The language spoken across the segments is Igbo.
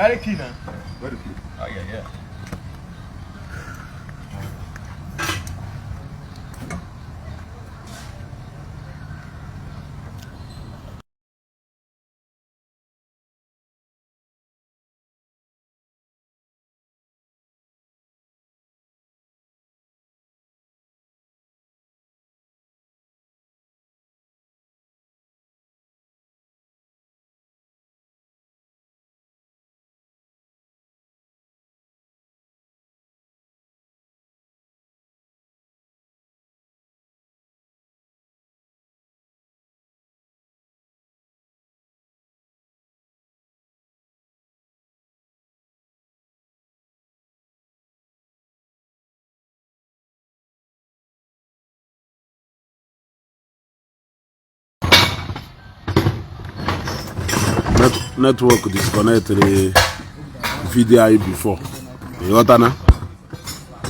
Carry key now. Where the key? Oh yeah. Network disconnected video anyị before, ịghọtana?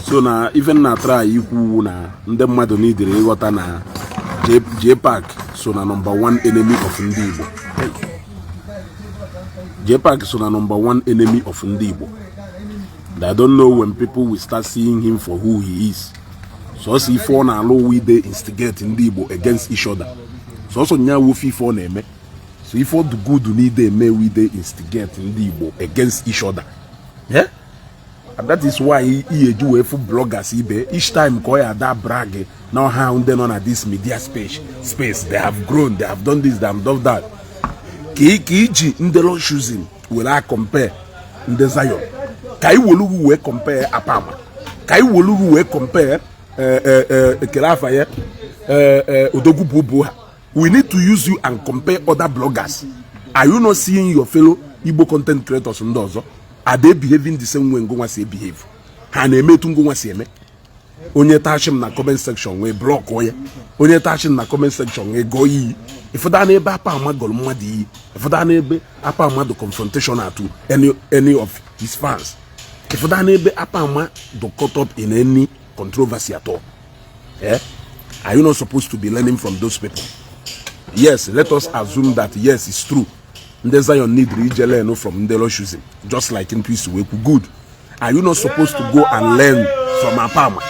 So na ife na try ikwu na ndị mmadụ n'idiri ịghọta na JPAC so na number one enemy of ndị Igbo. JPAC so na number one enemy of ndị Igbo. I don't know when people will start seeing him for who he is. Sọsọ ife ọ na-alụ, we dey instigate ndị Igbo against each other. Sọsọ nya wofe ife ọ na-eme. So ife ọ dị good n'ide eme, we dey instigate ndị Igbo against each other. Yeah? And that is why ihe eji wee fụ bloggers ibe each time ka ọ ya ada brag na ọha ndị nọ na this media space, they have grown, they have done this, they have done that. Ka iji ndị Lord Chosen were a compare ndị Zion, ka iwolugu wee compare Apama, ka iwolugu wee compare ekele afa ya, Odogwu Bubu ha. We need to use you and compare other bloggers. Are you not seeing your fellow Igbo content creators ndị ọzọ? Are they behaving the same way ngụnwa si behave? Ha na-eme etu ngụnwa si eme? Onye tachi m na comment section wee block ya, onye tachi m na comment section wee gọọ iyi. Ịfụda n'ebe apa ama gọrọ mmadụ iyi, ịfụda n'ebe apa mmadụ confrontation to any of his fans, ịfụda n'ebe apa ama do caught up in any controversy at all? Eh? Are you not supposed to be learning from those people? Yes, let us assume that yes, it's true, ndị Zion need ije learn from ndị Lord Chosen, just like Ntwisi wee kwu. Good. Are you not supposed to go and learn from Apama?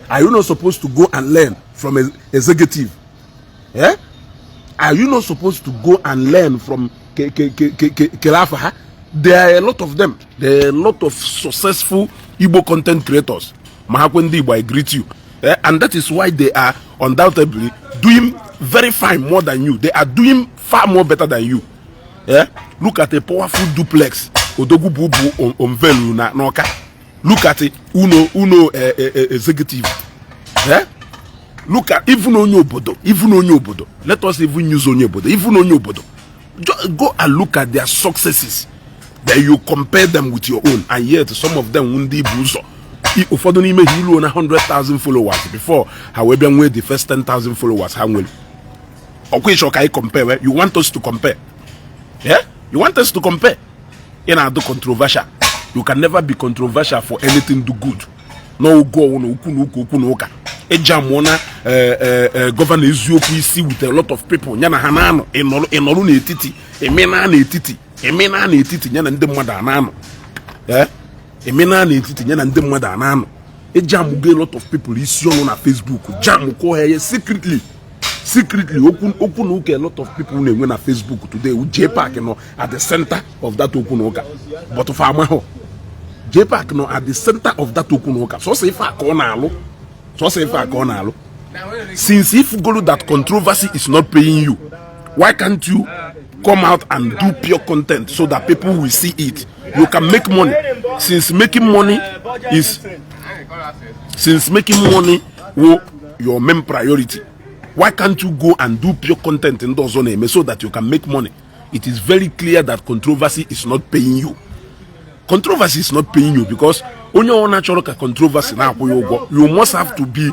Are you not supposed to go and learn from executive? Eh? Are you not supposed to go and learn from Kelafa ha? There are a lot of them. There are a lot of successful Igbo content creators. Ma ha kwe ndị Igbo, I greet you. Eh? And that is why they are undoubtedly doing very fine, more than you. They are doing far more better than you. Eh? Look at a powerful duplex Odogwu Bubu unveil na n'Ọka. Look at uno executive. Eh? Look at even onye obodo, even onye obodo. Let us even use onye obodo, even onye obodo. Just go and look at their successes. Then you compare them with your own. And yet some of them ndị ibu ụzọ. Ụfọdụ n'ime ha iluo na 100,000 followers before ha wee bịa nwee the first 10,000 followers ha nwere. Ọkwa ịchọ ka anyị compare? You want us to compare? Yeah? You want us to compare? Ị na-adụ controversial. You can never be controversial for anything do good. N'ogo ọwụ na okwu na ụka, okwu na ụka eji amụọ na governor eziokwu isi with a lot of people ya na ha na-anọ. Ịnọrụ n'etiti, emena n'etiti, emena n'etiti ya na ndị mmadụ a na-anọ, emena n'etiti ya na ndị mmadụ a na-anọ. Eji amụgo a lot of people isi ọnụ na Facebook, jam kụọ ha ya secretly, secretly. Okwu okwu na ụka a lot of people na-enwe na Facebook today, JPAC nọ at the center of that okwu na ụka. But for amahụ, JPAC nọ at the center of that okwu na ụka. Sọsọ ife a ka ọ na-alụ, sọsọ ife a ka ọ na-alụ. Since if golu that controversy is not paying you, why can't you come out and do pure content so that people will see it? You can make money. Since making money wo your main priority, why can't you go and do pure content ndị ọzọ na-eme so that you can make money? It is very clear that controversy is not paying you. Controversy is not paying you, because onye ọ na-achọrọ ka controversy na-akwụ ya ụgwọ, you must have to be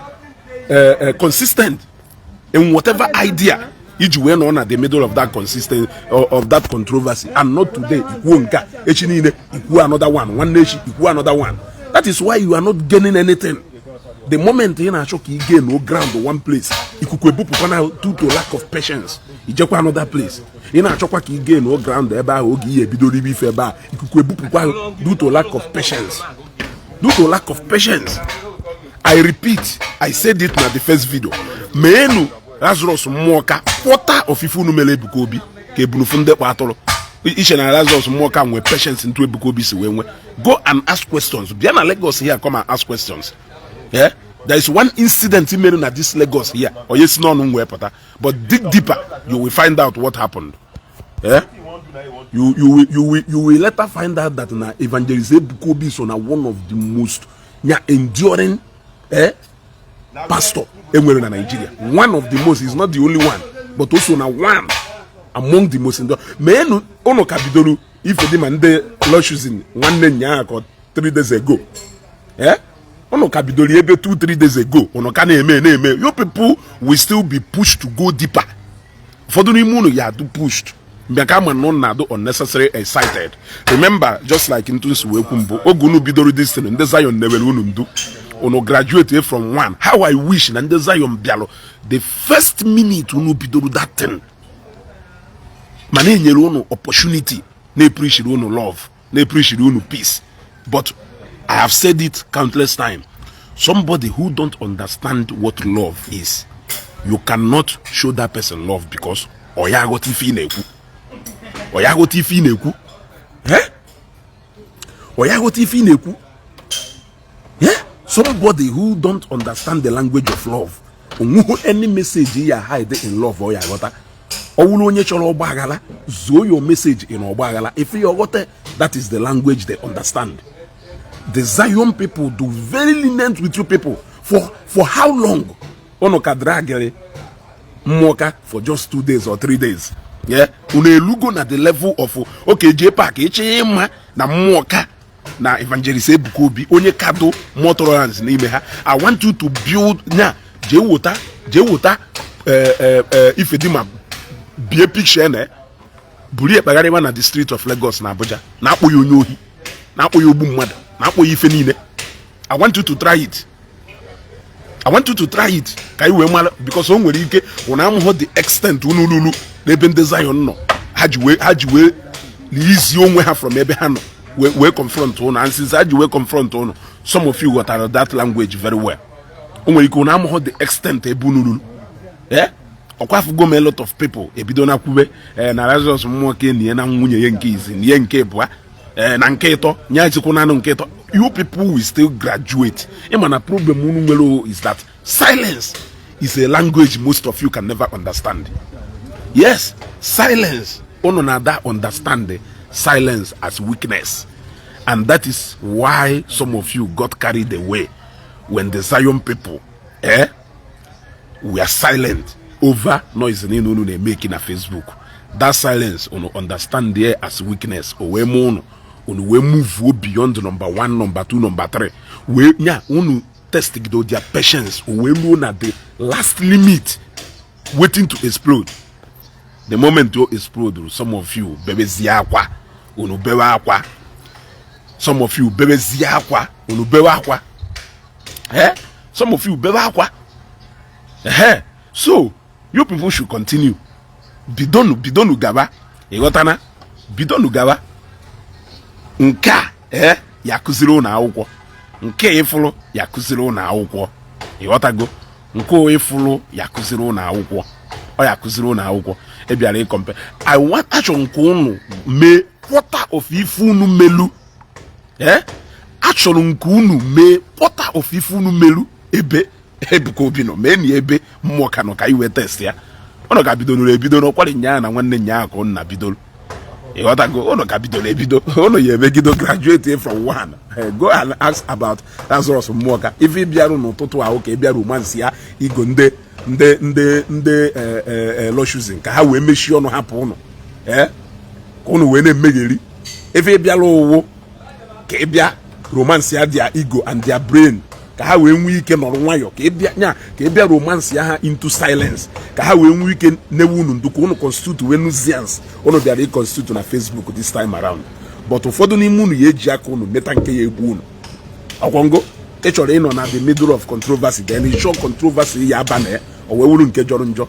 consistent in whatever idea iji wee nọ na the middle of that consistent of that controversy, and not today ikwuo nke a, echi niile ikwuo another one, nwanne echi ikwuo another one. That is why you are not gaining anything. The moment ị na-achọ ka ị gain no ground one place, ikuku ebupụkwa na due to lack of patience, ijekwa another place. Ị na-achọkwa ka ị gain no ground ebe ahụ, oge ihe ebido ribe ife ebe a, ikuku ebupụkwa due to lack of patience, due to lack of patience. I repeat, I said it na the first video: meenu Lazarus Mmụọka quarter of ife unu mere Ebuka Obi, ka ebunufu ndị kpa atụrụ iche na Lazarus Mmụọka nwee patience ntu Ebuka Obi si wee nwee. Go and ask questions. Bịa na Lagos here, come and ask questions. Yeah? There is one incident mere na this Lagos here, onye si n'ọnụ m wee pụta, but dig deeper, you will find out what happened. Yeah? You will later find out that na Evangelist Ebuka Obi so na one of the most nya enduring pastor enwere na Nigeria. One of the most is not the only one, but also na one among the most enduring. Meenu unu ka bidoro ife dị ma ndị Lọshuzin nwanne nyaa ka 3 days ago, eh? Unu ka bidoro ebe 2-3 days ago, unu ka na-eme na-eme. You people will still be pushed to go deeper. Ụfọdụ n'ime unu ya adụ pushed mgbe ka ama na unu na-adụ unnecessary excited. Remember, just like ntu nsi wee kwu mbụ, oge unu bidoro this thing, ndị Zion newere unu ndu, unu graduate from one. How I wish na ndị Zion bịalụ the first minute unu bidoro that thing, ma na-enyere unu opportunity, na-epreachiri unu love, na-epreachiri unu peace. But I have said it countless times, somebody who don't understand what love is, you cannot show that person love, because ọ ya aghọta ife ị na-ekwu, ọ ya aghọta ife ị na-ekwu. Eh? Ọ ya aghọta ife ị na-ekwu. Yeah? Somebody who don't understand the language of love, onweghị any message ya hide in love ọ ya aghọta. Ọ wụrụ onye chọrọ ọgba aghara, zuo your message in ọgba aghara, if you ghọta, that is the language they understand. The Zion people do very lenient with you people. For how long? Unu ka dragịrị Mmụọka for just 2 days or 3 days. Yeah, unu elugo na the level of, okay, jee park ịchọ ịma na Mmụọka na Evangelist Ebuka Obi onye kado more tolerance n'ime ha. I want you to build nya, jee wota, jee wota Ifedima bie picture na buru ekpegharịma na the street of Lagos na Abuja, na-akpọ ya onye ohi, na-akpọ ya ogbu mmadụ, na-akpọ ya ife niile. I want you to try it. I want you to try it ka anyị wee mara, because o nwere ike ụna amụghọ the extent unu lulu n'ebe ndị Zion nọ, ha ji wee lizie onwe ha from ebe ha nọ wee confront unu. And since ha ji wee confront unu, some of you ghọtara that language very well. O nwere ike ụna amụghọ the extent ebe unu lulu. Eh, ọkwa afụgo m a lot of people ebido na kwube na Lazarus Mmụọ ka enyi ya na nwunye ya nke izi na ihe nke ịbụa na nke ịtọ nye chikwu nanụ nke ịtọ. You people will still graduate. Ịma na problem unu nwere is that silence is a language most of you can never understand. Yes, silence, unu na-ada understand silence as weakness, and that is why some of you got carried away when the Zion people were silent over noise niile unu na-emeki na Facebook. That silence, unu understand there as weakness. O wee mụ unu, unu wee move beyond number one, number two, number three, wee nya unu test gido their patience, o wee ruo na the last limit waiting to explode. The moment o explode, some of you bebezie akwa, unu bewe akwa. Some of you bebezie akwa, unu bewe akwa. Eh, some of you bewe akwa. Eh, so you people should continue. Bidonu, bidonu gaba. Ịghọtana? Bidonu gaba. Nke a ya kụziri ụnụ akwụkwọ, nke ịfụlụ ya kụziri ụnụ akwụkwọ. Ịghọtago? Nke ịfụlụ ya kụziri ụnụ akwụkwọ, ọ ya kụziri ụnụ akwụkwọ. Ị bịara ịcompare. I want, achọrọ nke ụnụ mee quarter of ife unu melu. Achọrọ nke unu mee quarter of ife unu melu ebe Ebuka Obi nọ, mee na ebe Mmụọ ka nọ, ka anyị wee test ya. Ụnụ ka bidoro ebido n'ọkwari nyaa na nwanne nyaa ka ụnụ na bidoro. Ịghọtago? Ụnụ ka bidoro ebido, ụnụ ya emegido graduate from one. Go and ask about Lazarus Mmụọka. Ife ịbịarụ n'ụtụtụ ahụ ka ị bịara romansi ya igo ndị Lọshuzin ka ha wee mechie ọnụ, hapụ ụnụ ka ụnụ wee na-emegheri. Ife ịbịara ụwụ ka ị bịa romance ya their ego and their brain, ka ha wee nwee ike nọrọ nwayọ, ka ị bịa nya, ka ị bịa romance ya ha into silence, ka ha wee nwee ike newe unu ndu, ka unu constitute wee nuisance unu bịara ịconstitute na Facebook this time around. But ụfọdụ n'ime unu ya eji aka unu meta nke ya egbu unu. Ọkwọngo. Ị chọrọ ịnọ na the middle of controversy, then ị chọọ controversy ya aba na ya, o wee wuru nke jọrọ njọ.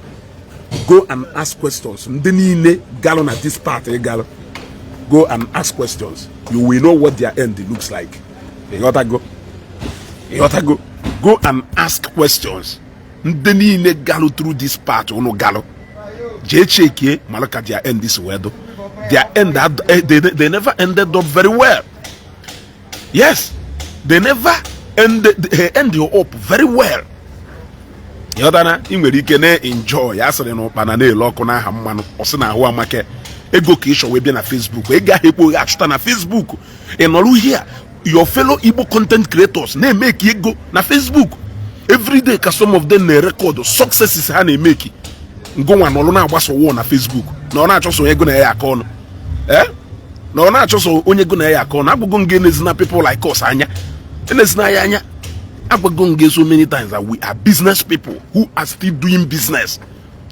Go and ask questions. Ndị niile galụ na this part ị galụ, go and ask questions, you will know what their end looks like. Ịghọtago? Ịghọtago? Go and ask questions. Ndị niile galụ through this part unu galụ, jee chekie mara ka their end si wee do. Their end, they never ended up very well. Yes, they never ended, they end up very well. Ịghọtana? Ị nwere ike na-enjoy ya, sịrị na ụkpana na-ele ọkụ n'aha mmanụ, ọ sị na ahụ amaka. Ego ka ị chọ wee bịa na Facebook, ego ahụ ekpoghi achụta na Facebook. Ị nọrọ here, your fellow Igbo content creators na-emeki ego na Facebook everyday, ka some of them na-erecord successes ha na-emeki. Ngụnwa nọrọ na-agbasa wall na Facebook na ọ na-achọso ego na ya aka ọnụ, eh, na ọ na-achọso onye ego na ya aka ọnụ. Agwago m gị, enezina people like us anya, enezina ya anya. Agwago m gị so many times that we are business people who are still doing business.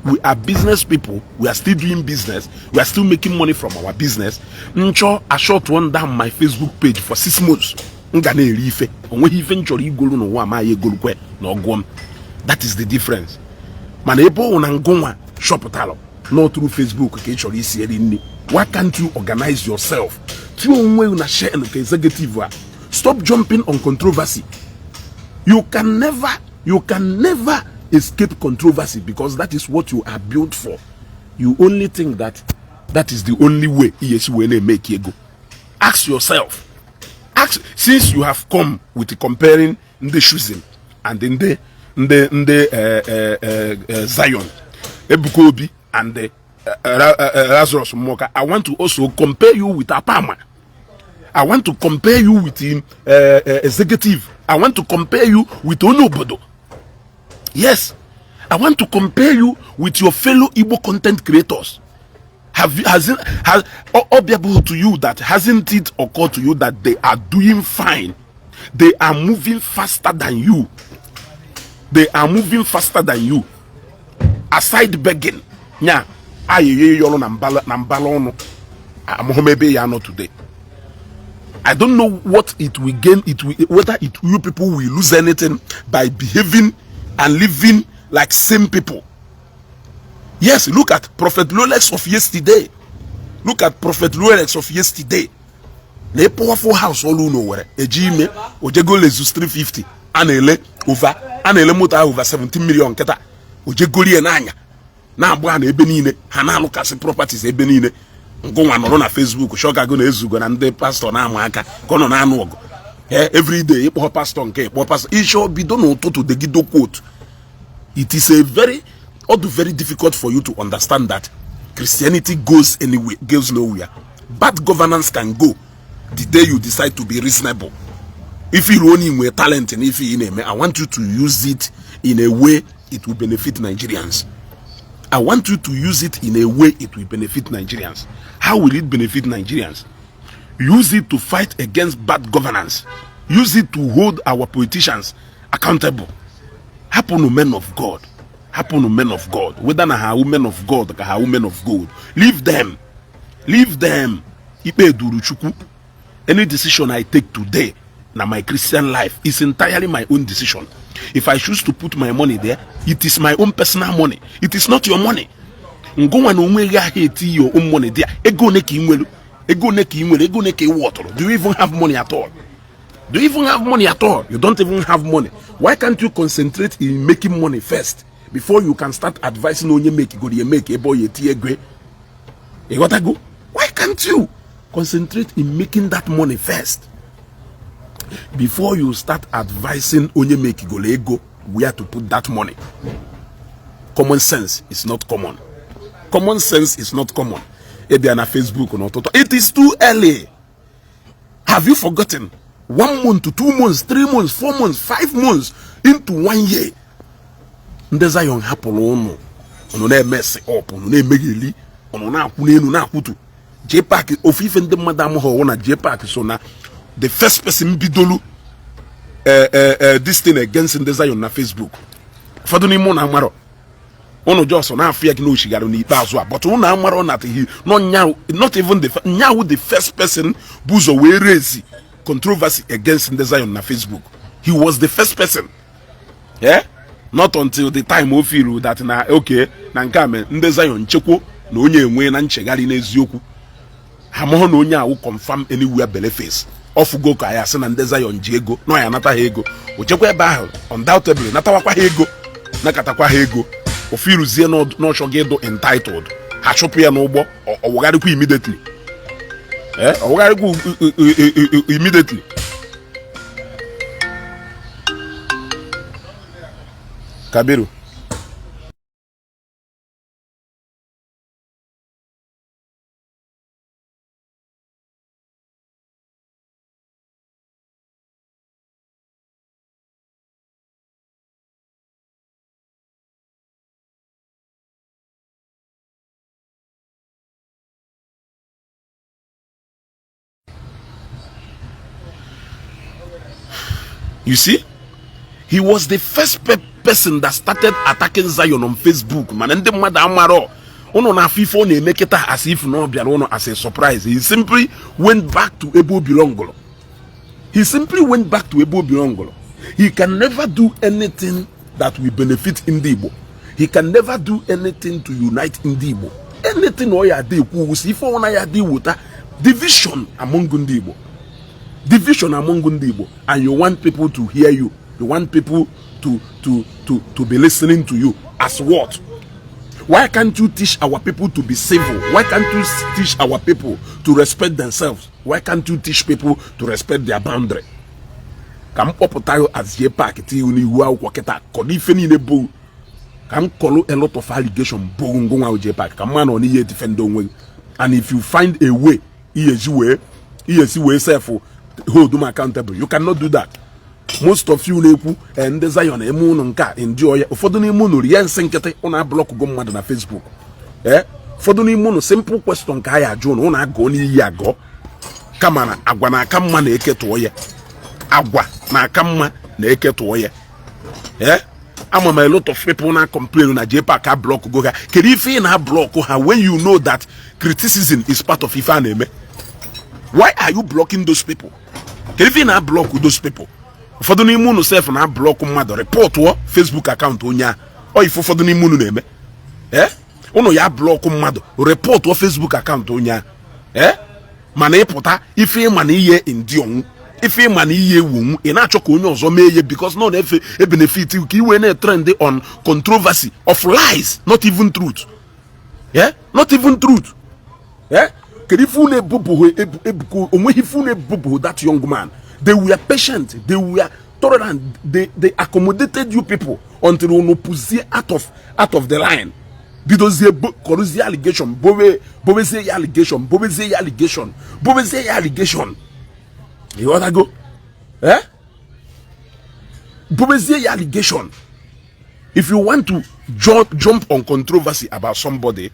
We are business people, we are still doing business, we are still making money from our business. Nchọ I shut one down my Facebook page for 6 months, m ga na-eri ife. Onweghị ife m chọrọ igolu n'ụwa ma ya egolukwe na ọgụọ m. That is the difference. Mana ebe ọ na ngụnwa chọpụtalụ n'ọtụrụ Facebook ka ị chọrọ isi eri nri, why can't you organize yourself, tinye onwe na share nke executive a? Stop jumping on controversy. You can never escape controversy because that is what you are built for. You only think that that is the only way iyesi wee na-emeki ego. Ask yourself, ask. Since you have come with comparing ndị Chosen and ndị Zion, Ebuka Obi and the Lazarus Muoka, I want to also compare you with Apama. I want to compare you with him, executive. I want to compare you with onye obodo. Yes, I want to compare you with your fellow Igbo content creators. Have you, has it, has obiable to you that, hasn't it occurred to you that they are doing fine? They are moving faster than you. They are moving faster than you. Aside begging, nya ayeye yọrọ na mbala ọnụ, amụghị m ebe ya nọ today. I don't know what it will gain, it will, whether it you people will lose anything by behaving and living like same people. Yes, look at Prophet Rolex of yesterday. Look at Prophet Rolex of yesterday. Na a powerful house ọlụ unu were eji ime ojego Lexus 350 a na-ele over, a na-ele moto ahụ over 17 million nkịta, ojegorie n'anya na-agba ha na ebe niile, ha na-alụkasị properties ebe niile. Ngụnwa nọrọ na Facebook shọkago na ezugo na ndị pastọ na-ama aka ka ọ nọ na-anụ ọgụ. Everyday ịkpọ pastọ nke ịkpọ pastọ ịchọ bido n'ụtụtụ degido quote. It is a very although very difficult for you to understand that Christianity goes anywhere, goes nowhere. Bad governance can go the day you decide to be reasonable. If you only nwere talent na ife ị na-eme, I want you to use it in a way it will benefit Nigerians. I want you to use it in a way it will benefit Nigerians. How will it benefit Nigerians? Use it to fight against bad governance. Use it to hold our politicians accountable. Hapụnụ men of God. Hapụnụ men of God. Whether na ha women of God ka ha women of gold. Leave them. Leave them. Ikpe duru Chukwu. Any decision I take today na my Christian life is entirely my own decision. If I choose to put my money there, it is my own personal money. It is not your money. Ngụnwa na onwe gị ahụ eti your own money there. Ego one ka ị nwere? Ego one ka ị nwere? Ego one ka ị wọtụrụ? Do you even have money at all? Do you even have money at all? You don't even have money. Why can't you concentrate in making money first before you can start advising onye make go ya make ebe ọ ya eti ego? Ịghọtago? Why can't you concentrate in making that money first before you start advising onye make golo ego where to put that money? Common sense is not common. Common sense is not common. Ịbịa na Facebook n'ụtụtụ, it is too early. Have you forgotten? One month to 2 months, 3 months, 4 months, 5 months into one year, ndị Zion hapụrụ ụnụ, ụnụ na-emesi up, ụnụ na-emegheli, ụnụ na-akwụ n'elu na-akwụtu JPAC. Ofu ife ndị mmadụ amụghị ọwụ na JPAC so na the first person bidolu this thing against ndị Zion na Facebook. Ụfọdụ n'ime ụnụ amarọ. Ụnụ jos na-afụ ya gị na ochigarụ n'ikpeazụ a, but ụnụ amarọ na he not even the nyawu the first person bụ ụzọ wee raise controversy against ndị Zion na Facebook. He was the first person. Yeah? Not until the time o feel that na okay, na nke a mee ndị Zion nchekwo na onye enwe na nchegharị n'eziokwu. Ha mahụ na onye awụ confirm anywhere bele face. Ọfụgo ka ya sị na ndị Zion ji ego na ya anata ha ego. O chekwa ebe ahụ undoubtedly natawakwa ha ego, nakatakwa ha ego. Ofiruzie n'ọchọghị ịdụ entitled. Ha chụpụ ya n'ụgbọ, ọ wụgharịkwa immediately. Ọ wụgharịkwa immediately. Kabiru. You see, he was the first person that started attacking Zion on Facebook. Mana ndị mmadụ amarọ ụnụ na-afụ ife ọ na-eme kịta as if na ọ bịara ụnụ as a surprise. He simply went back to ebe o belongụrụ. He simply went back to ebe o belongụrụ. He can never do anything that will benefit ndị Igbo. He can never do anything to unite ndị Igbo. Anything ọ ya adị ekwu wusi ife ọ na ya adị wota division among ndị Igbo. Division among ndị Igbo, and you want people to hear you. You want people to be listening to you as what? Why can't you teach our people to be civil? Why can't you teach our people to respect themselves? Why can't you teach people to respect their boundary? Ka m kpọpụta ya as J-Park tinye n'ihu akwụkwọ kịta kọrọ ife niile bụ ka m kọrọ a lot of allegation bụ ngụnwa J-Park ka mma nọ n'ihe defend onwe gị. And if you find a way iyesi wee self hold them accountable, you cannot do that. Most of you na-ekwu ndị Zion eme ụnụ nke a ndị ya ụfọdụ n'ime ụnụ rie nsị nkịtị ụnụ ablọkụgo mmadụ na Facebook. Ụfọdụ n'ime ụnụ simple question ka a ya ajụ ụnụ ụnụ agụọ n'iyi agụọ kama na agwa na-aka mma na eke tụọ ya. Agwa na-aka mma na eke tụọ ya. Ama m a lot of people na complain na J-Park a block go ha. Kedu ife ị na block ha when you know that criticism is part of ife a na-eme? Why are you blocking those people? Kedu ife ị na block those people? Ụfọdụ n'ime unu sef na block mmadụ rịpọtụọ Facebook akaụntụ onye a. Ọ ife ụfọdụ n'ime unu na-eme. Unu ya block mmadụ rịpọtụọ Facebook akaụntụ onye a. Mana ịpụta ife ịma na ihe ndị ọnwụ ife ịma na ihe ewu onwu ị na-achọ ka onye ọzọ mee ihe because nọ na-efe ebenefit ka iwe na-trend on controversy of lies, not even truth. Not even truth. Kedu ife unu ebubughi ebuko onweghị ife unu ebubughi that young man. They were patient, they were tolerant, they accommodated you people until unu pụzie out of the line. Bidozie kọrụzie allegation, bobezie ya allegation, bobezie ya allegation, bobezie ya allegation. Ịghọtago? Bobezie ya allegation. If you want to jump on controversy about somebody,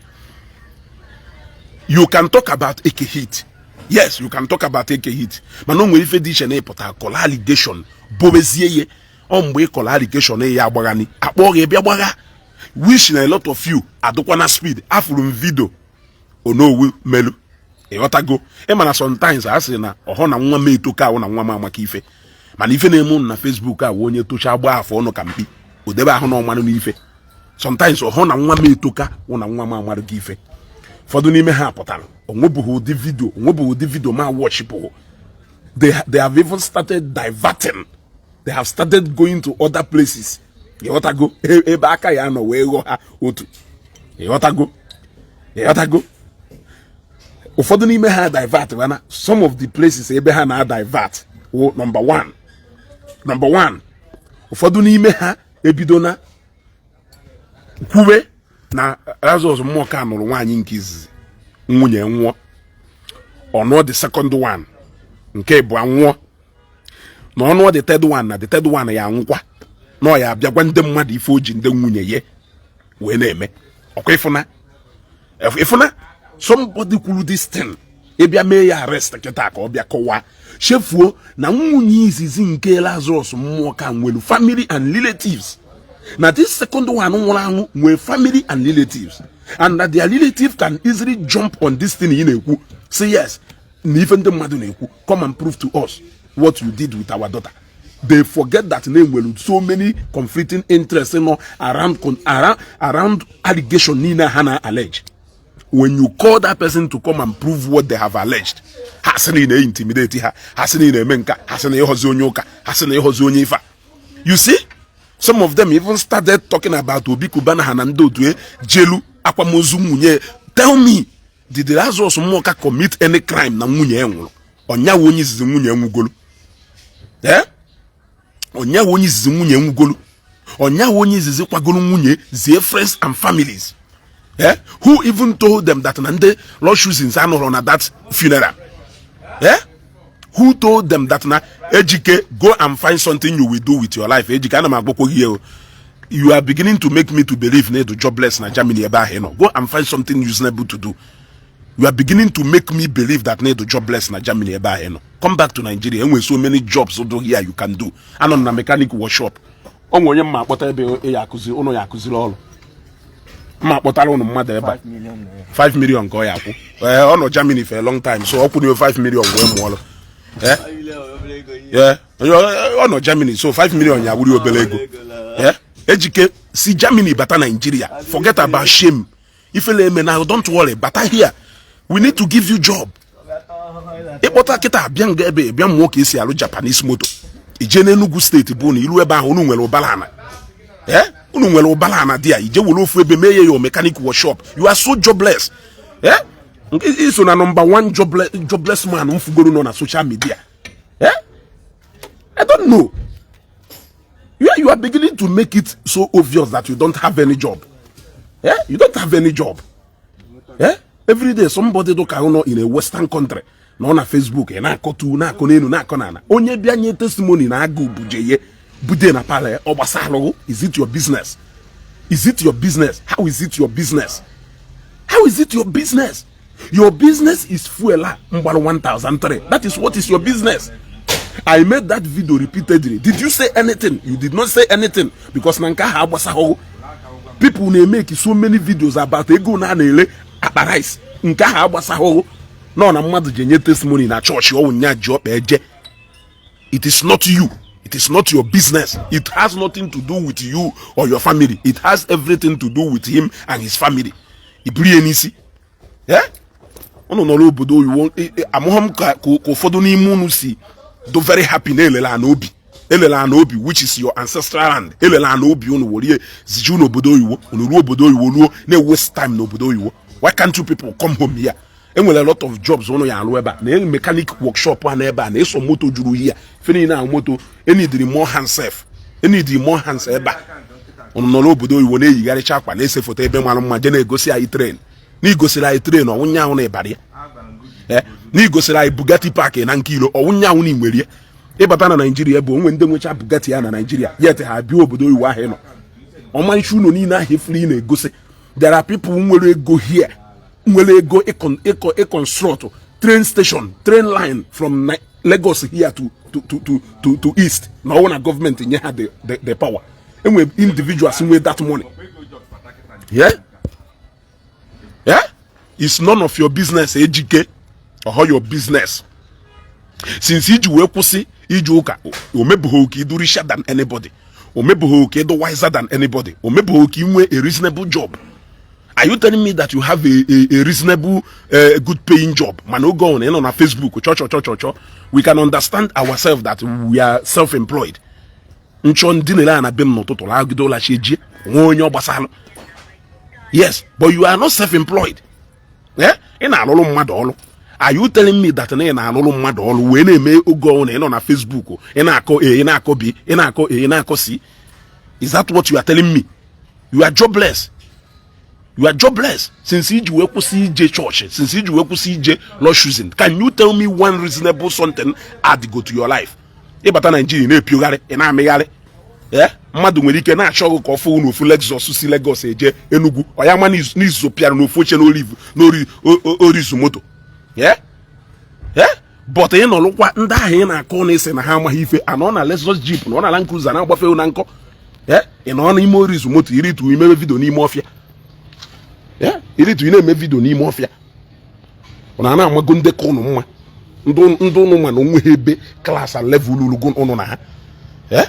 you can talk about Eke Hit. Yes, you can talk about Eke Hit. Mana o nwere ife dị iche na ịpụta kọrọ allegation bobezie ya. Ọ mgbe ị kọrọ allegation ya agbaghani akpọ gị bịa gbagha. Wish na a lot of you adụkwa na speed. Afụrụ m video Onowu melu. Ịghọtago? Ịma na sometimes a sị na ọhọ na nwa m etoka ahụ na nwa m amaka ife. Mana ife na-eme ụnụ na Facebook a wụ onye tocha gbaa afọ ọnụ ka mkpi o debe ahụ na ọmanụ n'ife. Sometimes ọhọ na nwa m etoka wụ na nwa m amarụ gị ife. Ụfọdụ n'ime ha pụtara onwebughị ụdị video onwebughị ụdị video ma watchpụghị. They have even started diverting. They have started going to other places. Ịghọtago? Ebe aka ya nọ wee ghọọ ha otu. Ịghọtago? Ịghọtago? Ụfọdụ n'ime ha divert mana some of the places ebe ha na-divert wụ number one. Number one, ụfọdụ n'ime ha ebido na kwuwe na Lazarus Mmụọka nụrụ nwaanyị nke izizi nwunye nwụọ, ọ nụọ the second one nke bụ anwụọ, na ọnụọ the third one na the third one ya anwụkwa, na ọ ya abịagwa ndị mmadụ ife o ji ndị nwunye ya wee na-eme. Ọkwa ịfụna ịfụna somebody kwuru this thing ịbịa mee ya arrest kịta ka ọ bịa kọwaa chefuo na nwunye izizi nke Lazarus Mmụọka nwere family and relatives, na this second one nwụrụ anwụ nwere family and relatives, and that their relative can easily jump on this thing ị na-ekwu say yes na ife ndị mmadụ na-ekwu, come and prove to us what you did with our daughter. They forget that na enwere so many conflicting interests nọ around allegation niile ha na allege. When you call that person to come and prove what they have alleged, ha sị na ị na-intimidate ha, ha sị na ị na-eme nka, ha sị na ịghọzi onye ụka, ha sị na ịghọzi onye ife a. You see, some of them even started talking about Obi Cubana, ha na ndị otu e jelu akwamozu nwunye. Tell me, did Lazarus Muoka commit any crime na nwunye ya nwụrụ? Ọnyawo onye izizi nwunye nwugolu? Eh, ọnyawo onye izizi nwunye nwugolu? Ọnyawo onye izizi kwagoro nwunye zie friends and families? Eh, who even told them that na ndị Lord Choosings anọrọ na that funeral? Eh, who told them that na Ejike, go and find something you will do with your life? Ejike, ana m agbakwo gị o. You are beginning to make me to believe na edu jobless na Germany ebe ahụ ị nọ. Go and find something reasonable to do. You are beginning to make me believe that na edu jobless na Germany ebe ahụ ị nọ. Come back to Nigeria. Enwere so many jobs do here you can do. Anọ m na mechanic workshop. O nwere onye mma akpọta ebe ya akụzi ụnụ, ya akụziri ọrụ. Mma akpọtara ụnụ mmadụ ebe a. 5 million naira. 5 million ka ọ ya akwụ. Ee, ọ nọ Germany for a long time, so ọ kwụrụ 5 million wee mụọ ọrụ. Ee. 5 million obere ego ihe. Yeah, ọ nọ Germany, so 5 million ya wuri obere ego. Yeah, Ejike si Germany bata Nigeria. Forget about shame, ifele eme na. Don't worry, bata here. We need to give you job. Ịkpọta kịta abịa nga ebe bịa mụọ ka esi alụ Japanese moto. Ije n'Enugu Steeti bụ na iru ebe ahụ unu nwere ụbara ana. Eh, unu nwere ụbara ana dị ya. Ije were ofu ebe mee ya your mechanic workshop. You are so jobless. Eh, iso na number one jobless man m fugoro nọ na social media. Eh, I don't know. You are beginning to make it so obvious that you don't have any job. Yeah? You don't have any job. Yeah? Every day somebody do ka nọ in a Western country nọ na Facebook ị na-akọtu, na-akọ n'elu, na-akọ n'ala. Onye bịa nye testimony na agụ buje ye bude na palọ ya, ọ gbasalụgụ? Is it your business? Is it your business? How is it your business? How is it your business? Your business is fuel a mgbaru 1003. That is what is your business. I made that video repeatedly. Did you say anything? You did not say anything because na nke ahụ agbasahụ. People na-emeke so many videos about ego na na-ele akpa rice. Nke ahụ agbasahụ. Nọ na mmadụ ji enye testimony na chọọchị ọwụ nya ji ọkpa eje. It is not you. It is not your business. It has nothing to do with you or your family. It has everything to do with him and his family. Iburu ya n'isi. Eh? Unu nọrọ obodo oyibo, amụghọ m ka ụfọdụ n'ime unu si do very happy na elele ana obi, elele ana obi, which is your ancestral land. Elele ana obi unu were ziju unu obodo oyibo. Unu ruo obodo oyibo, ruo na waste time n'obodo oyibo. Why can't you people come home here? Enwere a lot of jobs unu ya alụ ebe a na mechanic workshop a na ebe a na-eso moto juru here. Ife niile na moto enidiri more hands sef, enidiri more hands ebe a. Unu nọ n'obodo oyibo na-eyigharịcha akwa, na-ese foto ebe mara mma, je na-egosi anyị train. N'igosiri anyị train, ọnwụnya ahụ na ịbara ya. Eh, n'igosiri anyị Bugatti park na nke ilo, ọnwụnya ahụ na inwere ya. Ịbata na Naijiria bụ onwe ndị nwecha Bugatti ya na Naijiria, yet ha bịa obodo oyibo ahụ ị nọ, ọmarịcha ụlọ niile ahụ efuru ị na-egosi. There are people nwere ego here, nwere ego ịconstruct train station, train line from Lagos here to east, na ọwụ na gọọmenti nye ha the power. Enwere individuals nwe that money. Yeah, it's none of your business. Ejike, ọhọ your business. Since iji wee kwụsị ije ụka, o mebụghị oke ịdụ richer than anybody, o mebụghị oke ịdụ wiser than anybody, o mebụghị oke inwe a reasonable job. Are you telling me that you have a reasonable good paying job, mana oge ọ na ị nọ na Facebook chọ chọ chọ chọ chọ? We can understand ourselves that we are self-employed. Nchọ ndị na-ele na be m n'ụtụtụ lagide ụlachi ejie onwe onye ọ gbasalụ. Yes, but you are not self-employed. Eh, ị na-alụrụ mmadụ ọrụ. Are you telling me that na ị na-alụrụ mmadụ ọrụ wee na-eme oge ọnwụ na ị nọ na Facebook ị na-akọ A, ị na-akọ B, ị na-akọ A, ị na-akọ C? Is that what you are telling me? You are jobless. You are jobless since iji wee kwụsị ije chọọchị, since iji wee kwụsị ije Lord Choosing. Can you tell me one reasonable something add go to your life? Ịbata Naijiria na-epiogharị, ị na-amịgharị. Ee, mmadụ nwere ike na-achọ gị ka ọ fụ n'ofu Lexus si Lagos eje Enugu, ọ ya ma n'izu pịara n'ofu oche n'olive n'ori orizu moto. Yeah, but ị nọrụkwa ndị ahụ ị na-akọ na isi na ha amaghị ife anọ na Lexus Jeep na ọ na Land Cruiser na-agbafe na nkọ. Ị nọ n'ime orizu moto, iritu imebe video n'ime ọfịa. Iritu ị na-eme video n'ime ọfịa. Ọ na na-amago ndị ka ụnụ mma, ndị ụnụ ma na onwe ha ebe class and level ulugo ụnụ na ha. Eh?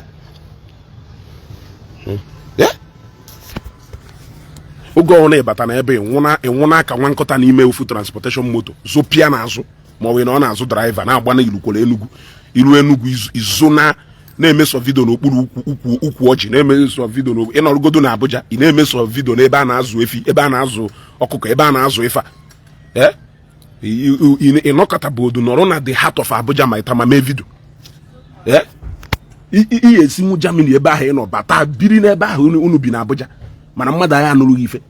Eh? Oge ọbụla ịbata na ebe ịnwụna ka nwa nkụta n'ime ofu transportation moto zopịa n'azụ, ma ọ bụ na ọ na-azụ driver na-agba na ilukwere Enugu, iru Enugu izo na na-emeso video n'okpuru ukwu ukwu ọjị, na-emeso video ịnọrụgodo na Abuja, ị na-emeso video n'ebe a na-azụ efi, ebe a na-azụ ọkụkọ, ebe a na-azụ ife a. Ịnọkọtabodo nọrọ na the heart of Abuja ma ịtama mee video. Ihe esinwu Germany ebe ahụ ị nọ bata biri n'ebe ahụ unu bi na Abuja, mana mmadụ agha anụrụ gị ife.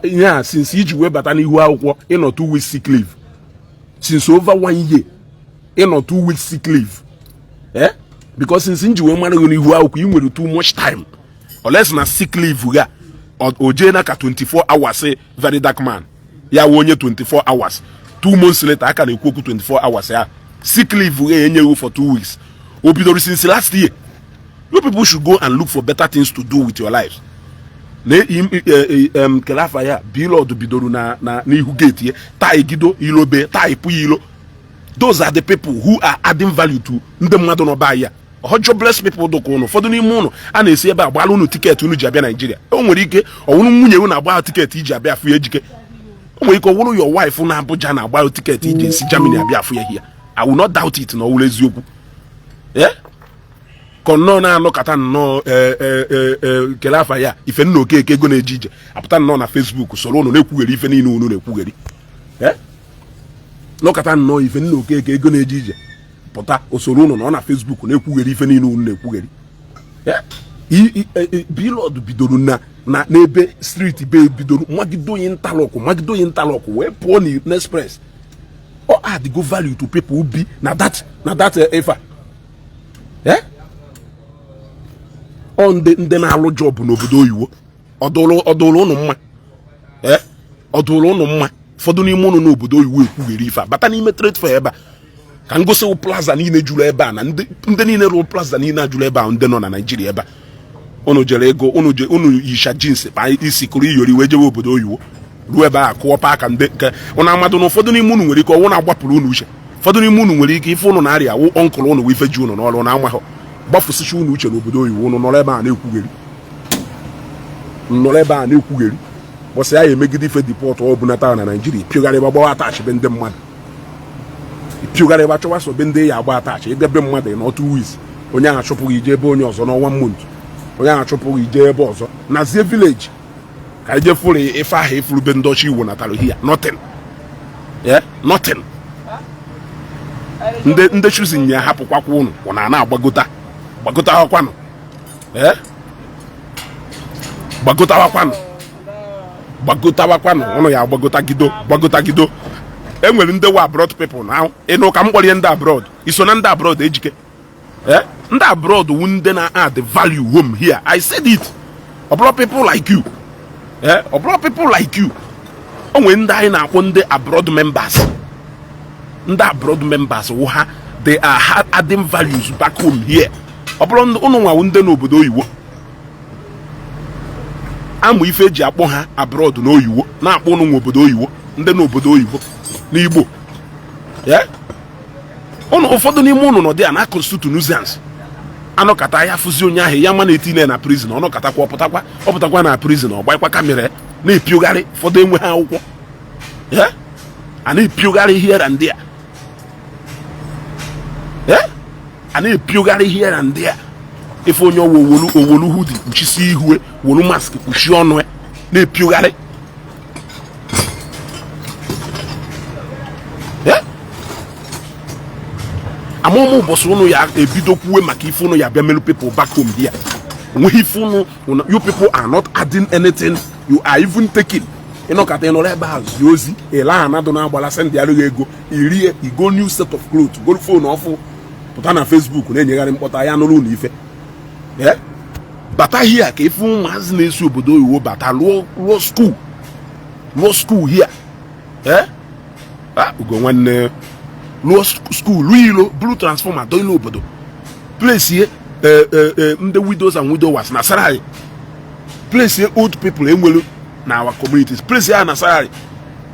Ya since iji wee bata n'ihu akwụkwọ, ịnọ 2 weeks sick leave since over one year, ịnọ 2 weeks sick leave, eh, because since nji wee mara gị n'ihu akwụkwọ, ị nwere too much time, unless na sick leave ga o jee na ka 24 hours. Very dark man ya wụ onye 24 hours. 2 months later aka na-ekwu okwu 24 hours ya. Sick leave ga enyeghị for 2 weeks, o bidoro since last year. You people should go and look for better things to do with your lives. Na kele afa ya, Blord bidoro na n'ihu gate ya taa, gido ilobe taa, ịpụ ya ilo. Those are the people who are adding value to ndị mmadụ nọ be ya. Ọhọ jobless people dụka ụnụ. Ụfọdụ n'ime ụnụ a na-esi ebe a gbara ụnụ ticket unu ji abịa Naijiria. O nwere ike ọwụrụ nwunye unu agba ticket iji abịa afụ ya Ejike. O nwere ike ọwụrụ your wife na Abuja na-agba ticket iji esi Germany abịa afụ ya here. I will not doubt it na ọwụrụ eziokwu. Ka nnọọ na-anọkọta nnọọ kele afa ya, ife nna Okeke ego na-eje ije apụta nnọọ na Facebook soro unu na-ekwugheri ife niile unu na-ekwugheri. Nọkọta nnọọ, ife nna Okeke ego na-eje ije pụta usoro unu nọ na Facebook na-ekwugheri ife niile unu na-ekwugheri. Blord bidoro na n'ebe street be, bidoro magide onye interlock, magide onye interlock wee pụọ na express. Ọ add go value to people bi na that ife a. Ọ ndị na-alụ job n'obodo oyibo, ọdụrụ ụnụ mma, ọdụrụ ụnụ mma. Ụfọdụ n'ime ụnụ n'obodo oyibo ekwugheri ife a bata n'ime trade fair ebe a ka ngosi plaza niile juru ebe a, na ndị niile rụrụ plaza niile a juru ebe a, ndị nọ na Naijiria ebe a. Unu jere ego unu je unu yisha jeans, kpaa isi, kụrụ iyori wee jewe obodo oyibo, ruo ebe a kụọ aka ndị nke ụnụ amadụ na ụfọdụ n'ime unu nwere ike ọnwụ na-agbapụrụ unu uche. Ụfọdụ n'ime unu nwere ike ife unu na-arịa wụ uncle unu wụ ife ji unu n'ọrụ na amahọ gbafụsịcha unu uche n'obodo oyibo. Unu nọrọ ebe a na-ekwugheri, nọrọ ebe a na-ekwugheri. Bọsị ya emegide ife deport ọ bunata na Naijiria, pịogharịba gbawa attach be ndị mmadụ, pịogharịba chọwa so be ndị ya agba attach. Ịbịa be mmadụ nọ 2 weeks, onye ahụ achụpụghị ije ebe onye ọzọ n'ọnwa month, onye ahụ achụpụghị ije ebe ọzọ. Nazie village ka ije fụrụ ife ahụ ifuru be ndị ọcha iwo natara here. Nothing, yeah, nothing. Ndị choosing ya hapụkwakwa ụnụ, ụnụ a na-agbagota gbagotawakwanụ, ee, gbagotawakwanụ, gbagotawakwanụ. Ụnụ ya agbagotagido, gbagotagido. E nwere ndị wa abroad people na ịnụ ka m kpọrọ ndị abroad. Iso na ndị abroad, Ejike? Eh, ndị abroad wu ndị na-add value home here. I said it. Ọ bụrụ people like you, eh, ọ bụrụ people like you. O nwere ndị anyị na-akpọ ndị abroad members. Ndị abroad members wụ ha, they are adding values back home here. Ọ bụrụ ụnụ nwawu ndị n'obodo oyibo amụ ife eji akpọ ha abroad n'oyibo, na-akpọ ụnụ nwa obodo oyibo, ndị n'obodo oyibo n'Igbo. Ụnụ, ụfọdụ n'ime ụnụ nọ dị a na constitute nuisance. Anọkata ya fụzi onye ahụ ya ma na-etinye na prison, ọnọkatakwa ọpụtakwa, ọpụtakwa na prison, ọgbakwa camera na-epiogharị. Ụfọdụ enweghị akwụkwọ a na-epiogharị here and there, a na-epiogharị here and there. Ife onye ọwa owolu owolu hoodie kpuchisi ihu, wolu mask kpuchie ọnụ, na-epiogharị. Amụmụ ụbọchị ụnụ ya ebido kwuwe maka ife ụnụ ya bịa melu people back home here. Onweghị ife ụnụ. You people are not adding anything, you are even taking. Ịnọkọta ịnọrọ ebe a zie ozi ele anadụ na-agbala, send arụghị ego irie, igo new set of clothes, goro phone ọfụ, pụta na Facebook na-enyegharị mkpọta ya nụrụ ụlọ ife. Bata here ka ife ụmụazị na-esi obodo oyibo bata lụọ, lụọ school, lụọ school here. Ugo nwanne, lụọ school, lụọ ilo, buru transformer dọ ilo obodo, place ndị widows and widowers na salary, place old people enwelu na our communities, place ya na salary.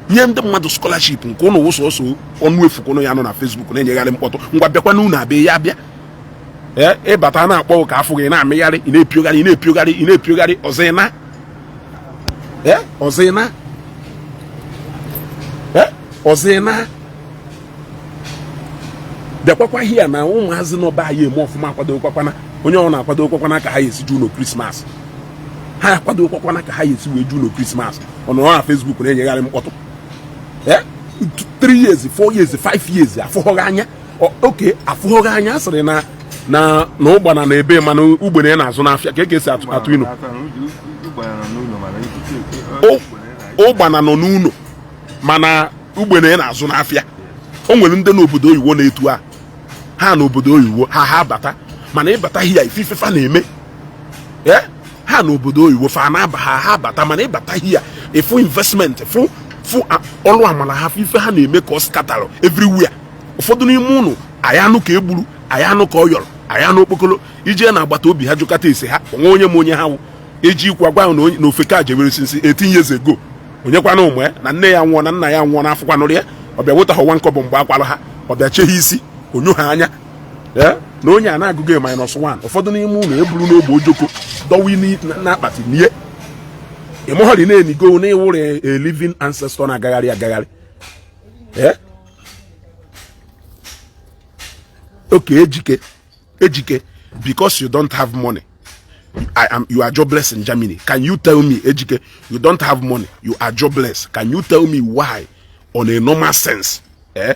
Nye ndị mmadụ scholarship. Nke ụnụ wụ sọsọ ọnụ efu ka ụnụ ya nọ na Facebook na-enyegharị mkpọtụ. Ngwa, bịakwa na unu abịa, ya bịa. Ee, ịbata na-akpọ ka afọ gị na-amịgharị, ị na-epiogharị, ị na-epiogharị, ị na-epiogharị ọzọ. Ị na ee, ọzọ ị na ee, ọzọ ị na bịakwakwa hia na ụmụazị nọba anyị eme ọfụma. Akwadokwakwana onye ọ na-akwadokwakwana ka ha esi ju ụlọ Christmas. Ha akwadokwakwana ka ha esi wee ju ụlọ Christmas. Ọ nọrọ na Facebook na-enyegharị mkpọtụ. Ee, 3 years, 4 years, 5 years, afụghọghị anya. Oke afụghọghị anya. A sịrị na ụgbana na ebe, mana ugbene na-azụ n'afịa ka esi atụ inu. Ụgbana nọ n'ụlọ, mana ugbene na-azụ n'afịa. O nwere ndị n'obodo oyibo na-etu a ha n'obodo oyibo ha bata, mana ịbata hia, ife ifefa na-eme. Ee, ha n'obodo oyibo fa na-aba ha bata, mana ịbata hia, ịfụ investment, fụ ọlụ amala ha, fụ ife ha na-eme ka ọ scatterụ everywhere. Ụfọdụ n'ime ụnụ, anyị anụ ka egburu, anyị anụ ka ọ yọrọ, anyị anụ okpokolo ije na agbata obi ha, jụkata ese ha onwe onye ma onye ha wụ. Eji ikwu agwa ahụ na ofeke a jewere sinsi 18 years ago, onyekwana ụmụ ya na nne ya nwụọ na nna ya nwụọ na afụkwanụrụ ya. Ọbịa weta ha 1 kobo mgbe akwalụ ha, ọbịa chee ha isi onyo ha anya. Ee, na onye a na-agụghị minus 1. Ụfọdụ n'ime ụlọ eburu n'ogbe ojoko dọwa n'akpati nie. Ịmụghọrị na-enigo na ịwụrụ a living ancestor na-agagharị agagharị. Ee, okay, Ejike, Ejike, because you don't have money, I am you are jobless in Germany. Can you tell me, Ejike, you don't have money, you are jobless, can you tell me why, on a normal sense, eh,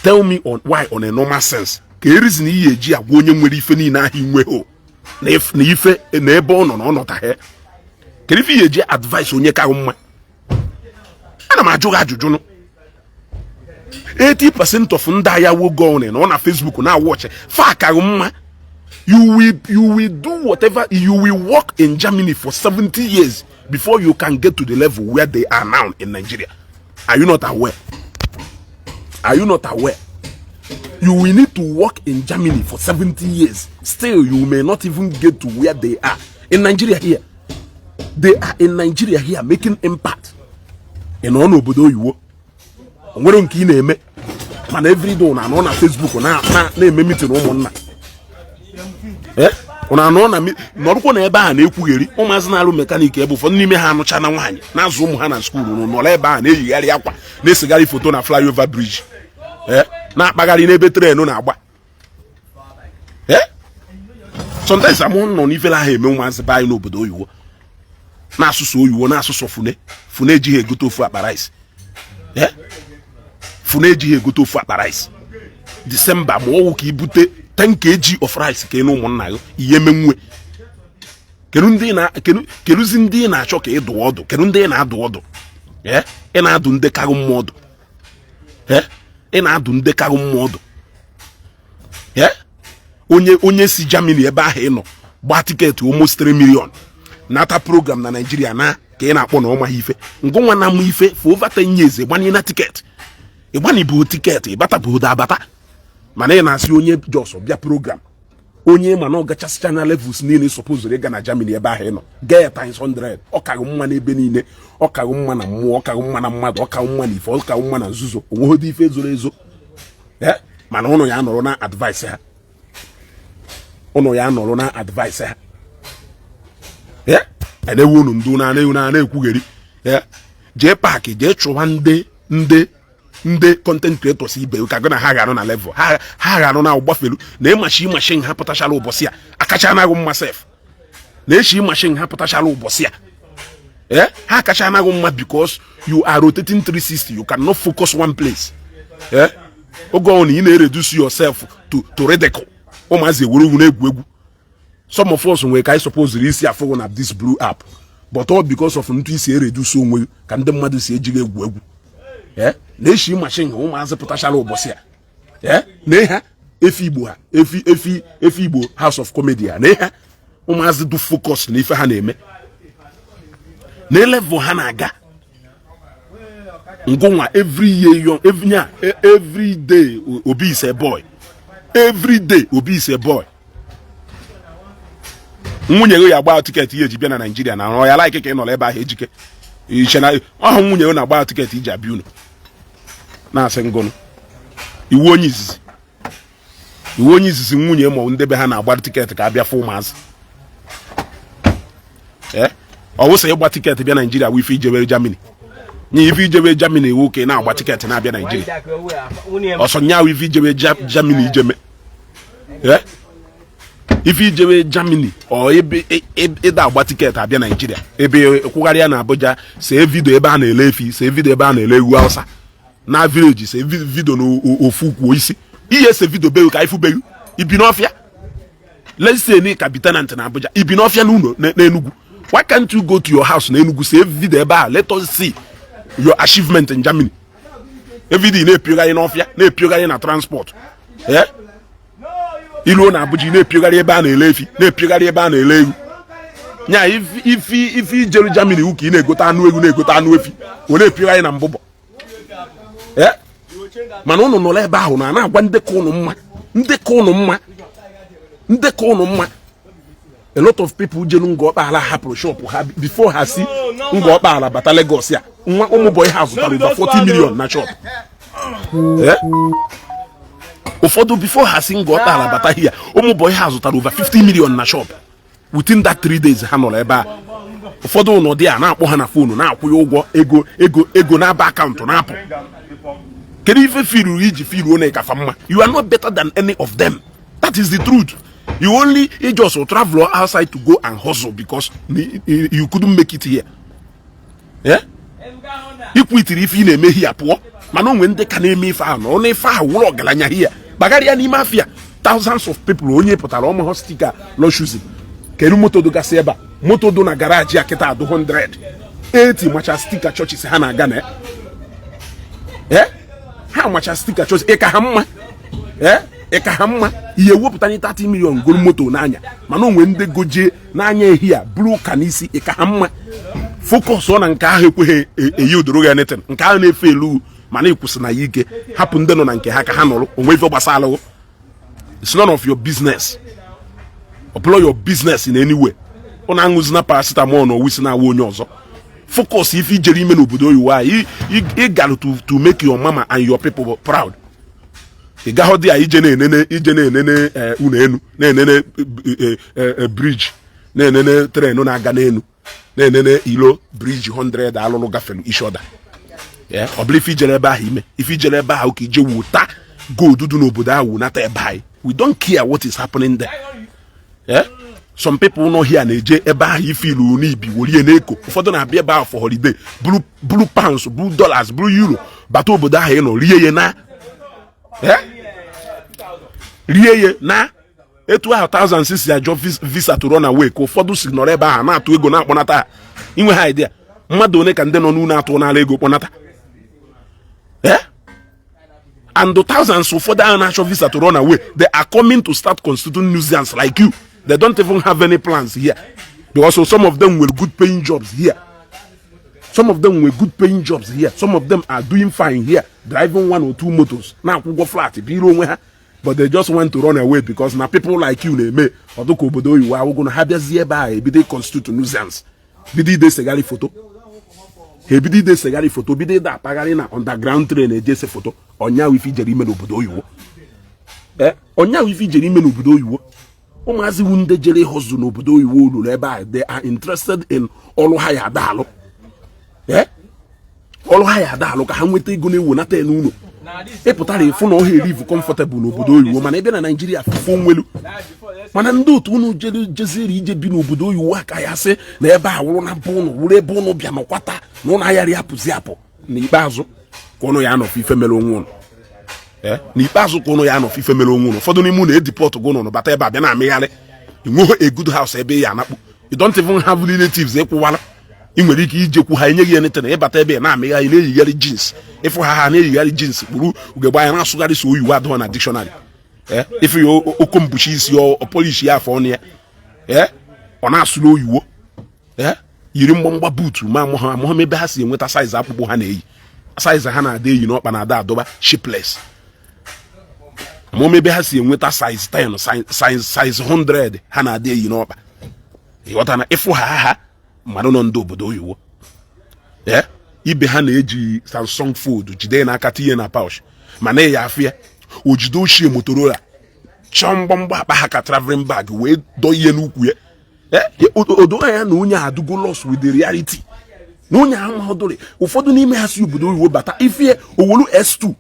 tell me on why, on a normal sense, ka reason iyi eji agwa onye nwere ife niile ahụ inwe na ife na ebe ọ nọ na ọ nọtaghị? Kedu ife iyi eji advice onye ka mma? Ana m ajụ gị ajụjụ nụ. 80% of ndị agha wogo nọ na Facebook na watch fa akaghị mma. You will do whatever, you will work in Germany for 70 years before you can get to the level where they are now in Nigeria. Are you not aware? Are you not aware? You will need to work in Germany for 70 years, still you may not even get to where they are in Nigeria here. They are in Nigeria here making impact. Ị nọ n'obodo oyibo, o nwere nke ị na-eme, mana everyday na anọ na Facebook na-eme meeting ụmụnna. Ụnụ anọ na nọrụkwa na ebe a na-ekwugheri. Ụmụazị na-arụ mechanic, ebe ụfọdụ n'ime ha anụcha na nwaanyị na-azụ ụmụ ha na school, nọrọ ebe a na-eyigharị akwa, na-esegharị foto na flyover bridge, na-akpagharị n'ebe train na-agba. Ee, sometimes amụ nọ n'ifere ahụ eme. Ụmụazị be anyị n'obodo oyibo na-asụsụ oyibo, na-asụsụ fune fune, ejighị egote ofu akpa rice. Ee, fune ejighị egote ofu akpa rice Disemba, ma ọwụ ka ibute 10 kg of rice ka ị na ụmụnna gị ihe menwe. Keduzi ndị ị na-achọ ka ị dụọ ọdụ? Kedu ndị ị na-adụ ọdụ? Ee, ị na-adụ ndị karụ mma ọdụ. Ee, ị na-adụ ndị karụ mma ọdụ. Ee, onye si Germany ebe ahụ ị nọ gbaa ticket almost 3 million nata program na Nigeria na ka ị na-akpọ na ọmaghị ife. Ngụnwa na amụ ife for over 10 years, ịgbanye na ticket, ịgbanibu ticket, ịbatabụdo abata, mana ị na-asị onye jos bịa program, onye ma na ọ gachasịcha na levels niile suppose ịga na Germany ebe ahụ ị nọ, gaa ya times 100. Ọ kaghị mma n'ebe niile. Ọ kaghị mma na mmụọ, ọ kaghị mma na mmadụ, ọ kaghị mma na ife, ọ kaghị mma na nzuzo. Onweghị ife zoro ezo. Ee, mana ụnụ ya nọrọ na advice ha, ụnụ ya nọrọ na advice ha. Ee, enewe unu ndu na na na-ekwugheri. Ee, jee paakị, jee chụwa ndị content creators ibe ka gị na ha ga-anọ na level ha, ha ga-anọ na gbafelu na ịmachi machine ha pụtachara ụbọchị a akacha anaghị mma sef na echi machine ha pụtachara ụbọchị a. Ee, ha akacha anaghị mma because you are rotating 360, you cannot focus one place. Ee, oge ọ na ị na-reduce yourself to ridicule, ụmụazị ewere ugwu na-egwu egwu. Some of us nwere ka anyị suppose isi afụgụ na this blue app, but all because of ntụ isi ereduce onwe ka ndị mmadụ si ejighị egwu egwu. Ee, na-eshi machine ha ụmụazị pụtachara ụbọchị a. Ee, na ha efi Igbo, ha efi Igbo House of Comedy ha, na ha ụmụazị du focus na ife ha na-eme na level ha na-aga. Ngụnwa every year young, every year, every day Obi is a boy, every day Obi is a boy. Nwunye gị ya agba ticket ihe eji bịa na Naijiria na ọ ya like ka ị nọrọ ebe ahụ. Ejike, Iche na ọhụ nwunye na-agba ticket iji abịa unu na-asị ngụnụ. Iwu onye izizi, iwu onye izizi, nwunye ma ndebe ha na-agba ticket ka abịa fụ ụmụazị. Ee, ọ wụsa ịgba ticket bịa Naijiria wụ ife ijewere Germany. Nye ife ijebe Germany iwu ka ị na-agba ticket na-abịa Naijiria ọsọ nya wụ ife ijebe Germany ijeme. Ee, ife ijebe Germany ọ ebe ịda agba ticket abịa Naijiria, ebe kwugharịa na Abuja, see video ebe a na-ele efi, see video ebe a na-ele ewu Hausa na village, see video na ofu ukwu isi ihe, ese video beghị ka ifu beghị ibi n'ọfịa. Let's say ni ka bi tenant na Abuja, ibi n'ọfịa n'ụlọ n'Enugu. Why can't you go to your house na Enugu, see video ebe a? Let us see your achievement in Germany. Everyday na-epiogharị n'ọfịa, na-epiogharị na transport. Eh, iluo na Abuja, ị na-epiogharị ebe a na-ele efi, na-epiogharị ebe a na-ele ewu. Nya ife ijeru Germany wu ka ị na-egote anụ ewu, na-egote anụ efi, were na-epiogharị na mbụbọ. Eh, mana ụnụ nọrọ ebe ahụ na na-agwa ndekọ ụnụ mma, ndekọ ụnụ mma, ndekọ ụnụ mma. A lot of people jelu Ngor Okpala hapụrụ shop ha before ha si Ngor Okpala bata Lagos. Ya nwa ụmụ boy ha zụtara over 40 million na shop. Eh? Ụfọdụ, before ha si Ngor Okpala bata here, ụmụ boy ha zụtara over 50 million na shop within that 3 days ha nọrọ ebe a. Ụfọdụ ụnọdị a na-akpọ ha na phone, na-akwụ ya ụgwọ, ego ego ego na-aba account na-apụ. Kedu ife firu iji firuo na ịkafa mma? You are not better than any of them. That is the truth. You only, you just travel outside to go and hustle because you couldn't make it here. Yeah? Ikwitiri ife ị na-eme here pụọ, mana onwe ndị ka na-eme ife ahụ na ọnụ ife ahụ wụrụ ọgaranya here gbagharịa n'ime afịa. Thousands of people, onye pụtara ọmụhụ sticker Loshuzi. Kedu moto dụgasị ebe a? Moto dị na garage a kịta adụ 180 macha sticker churches ha na-aga na eh ha macha sticker churches. Ị ka ha mma? Eh, ị ka ha mma? Ihe wepụtanye 30 million goro moto n'anya, mana onwe ndị goje n'anya ehi a bụrụ ụka n'isi. Ị ka ha mma? Focus ọ na nke ahụ ekweghị eyi odoro gị anything, nke ahụ na-efe elu, mana ịkwụsị na ya ike. Hapụ ndị nọ na nke ha ka ha nọrọ onwe. Ife gbasara, it's none of your business. Ọ bụla your business in any way. Ọ na-aṅụzina paracetamol na owisi na-awa onye ọzọ. Focus ife ijere ime n'obodo oyibo a. Ị gara to make your mama and your people proud. Ị gaghọ dị ya ije na-enene, ije na-enene unu enu, na-enene bridge, na-enene train na-aga n'elu, na-enene ilo bridge 100 alụlụ gafere each other. Ọ bụrụ ife ijere ebe ahụ ime, ife ijere ebe ahụ ka ije wuta gold dị n'obodo ahụ, wunata ebe anyị. We don't care what is happening there. Yeah? Some people nọ here na-eje ebe ahụ ife ilu n'ibi werie n'eko. Ụfọdụ na-abịa ebe ahụ for holiday, buru buru pounds, buru dollars, buru euro, bata obodo ahụ ị nọ rie ya na rie ya na etu ahụ. Thousands si ajọ visa to run away ka ụfọdụ si nọrọ ebe ahụ na-atụ ego na-akpọnata ha. Inwe ha idea mmadụ one ka ndị nọ n'ụlọ atụ n'ala ego kpọnata? Eh, and the thousands ụfọdụ ahụ na-achọ visa to run away, they are coming to start constituting nuisance like you. They don't even have any plans here because some of them were good paying jobs here. Some of them were good paying jobs here. Some of them are doing fine here, driving one or two motors, na-akwụ ụgwọ flat, biri onwe ha, but they just want to run away because na people like you na-eme ọdụka obodo oyibo awụgo na ha bịazie ebe ahụ ebido constitute nuisance, bido ide segharị foto ha, ebido ide segharị foto, bido ide akpagharị na underground train eje ese foto. Ọnyaahụ ife ijere ime n'obodo oyibo, ee, ọnyaahụ ife ijere ime n'obodo oyibo. Ụmụazị wu ndị jere ịhọzụ n'obodo oyibo lụrụ ebe a, they are interested in ọrụ ha ya ada alụ. Ee, ọrụ ha ya ada alụ ka ha nweta ego na-ewonata ya n'ụlọ. Ịpụtara ịfụ na ọha erivu comfortable n'obodo oyibo, mana ebe na Naijiria fụfụ nwelu. Mana ndị otu unu jere jeziri ije bi n'obodo oyibo aka ya sị na ebe a wụrụ na bụ ụnụ wụrụ ebe ụnụ bịa nọkwata na ụnụ aghara apụzi apụ. N'ikpeazụ ka ụnụ ya anọfụ ife mere onwe ụnụ. Ee, n'ikpeazụ ka ụnụ ya anọfụ ife mere onwe ụnụ. Ụfọdụ n'ime ụnụ e deport gị ụnụ bata ebe a bịa na-amịgharị. Enweghị a good house ebe ya anakpu. You don't even have relatives ịkwụwara. Ị nwere ike ijekwu ha enyeghị anything. Ịbata ebe na-amịgharị, na-eyigharị jeans, ịfụ ha, ha na-eyigharị jeans, kpuru ugegbe anya, na-asụgharị so oyiwo adịghọ na dictionary. Ee, ife ya okombuchi isi, ọ polish ya afọ ọnụ ya. Ee, ọ na-asụrụ oyiwo. Ee, yiri mgbamgba buutu ma amụha amụha ebe ha si enweta size akpụkpọ ha na-eyi, size ha na-ada eyi n'ọkpa na-ada adọba shapeless. Amụma ebe ha si enweta size 10, size 100 ha na-ada eyi n'ọkpa. Ịghọta na ịfụ ha, ha mmadụ nọ ndị obodo oyiwo. Ibe ha na-eji Samsung Fold jide n'aka, tinye na pouch, mana ya afịa o jide ochie Motorola, chọọ mgbamgba akpa ha ka traveling bag wee dọ ihe n'ukwu ya. Odo anya na onye adụgo lost with the reality, na onye amaghọdụrị. Ụfọdụ n'ime ha si obodo oyibo bata, ifie owolu S2,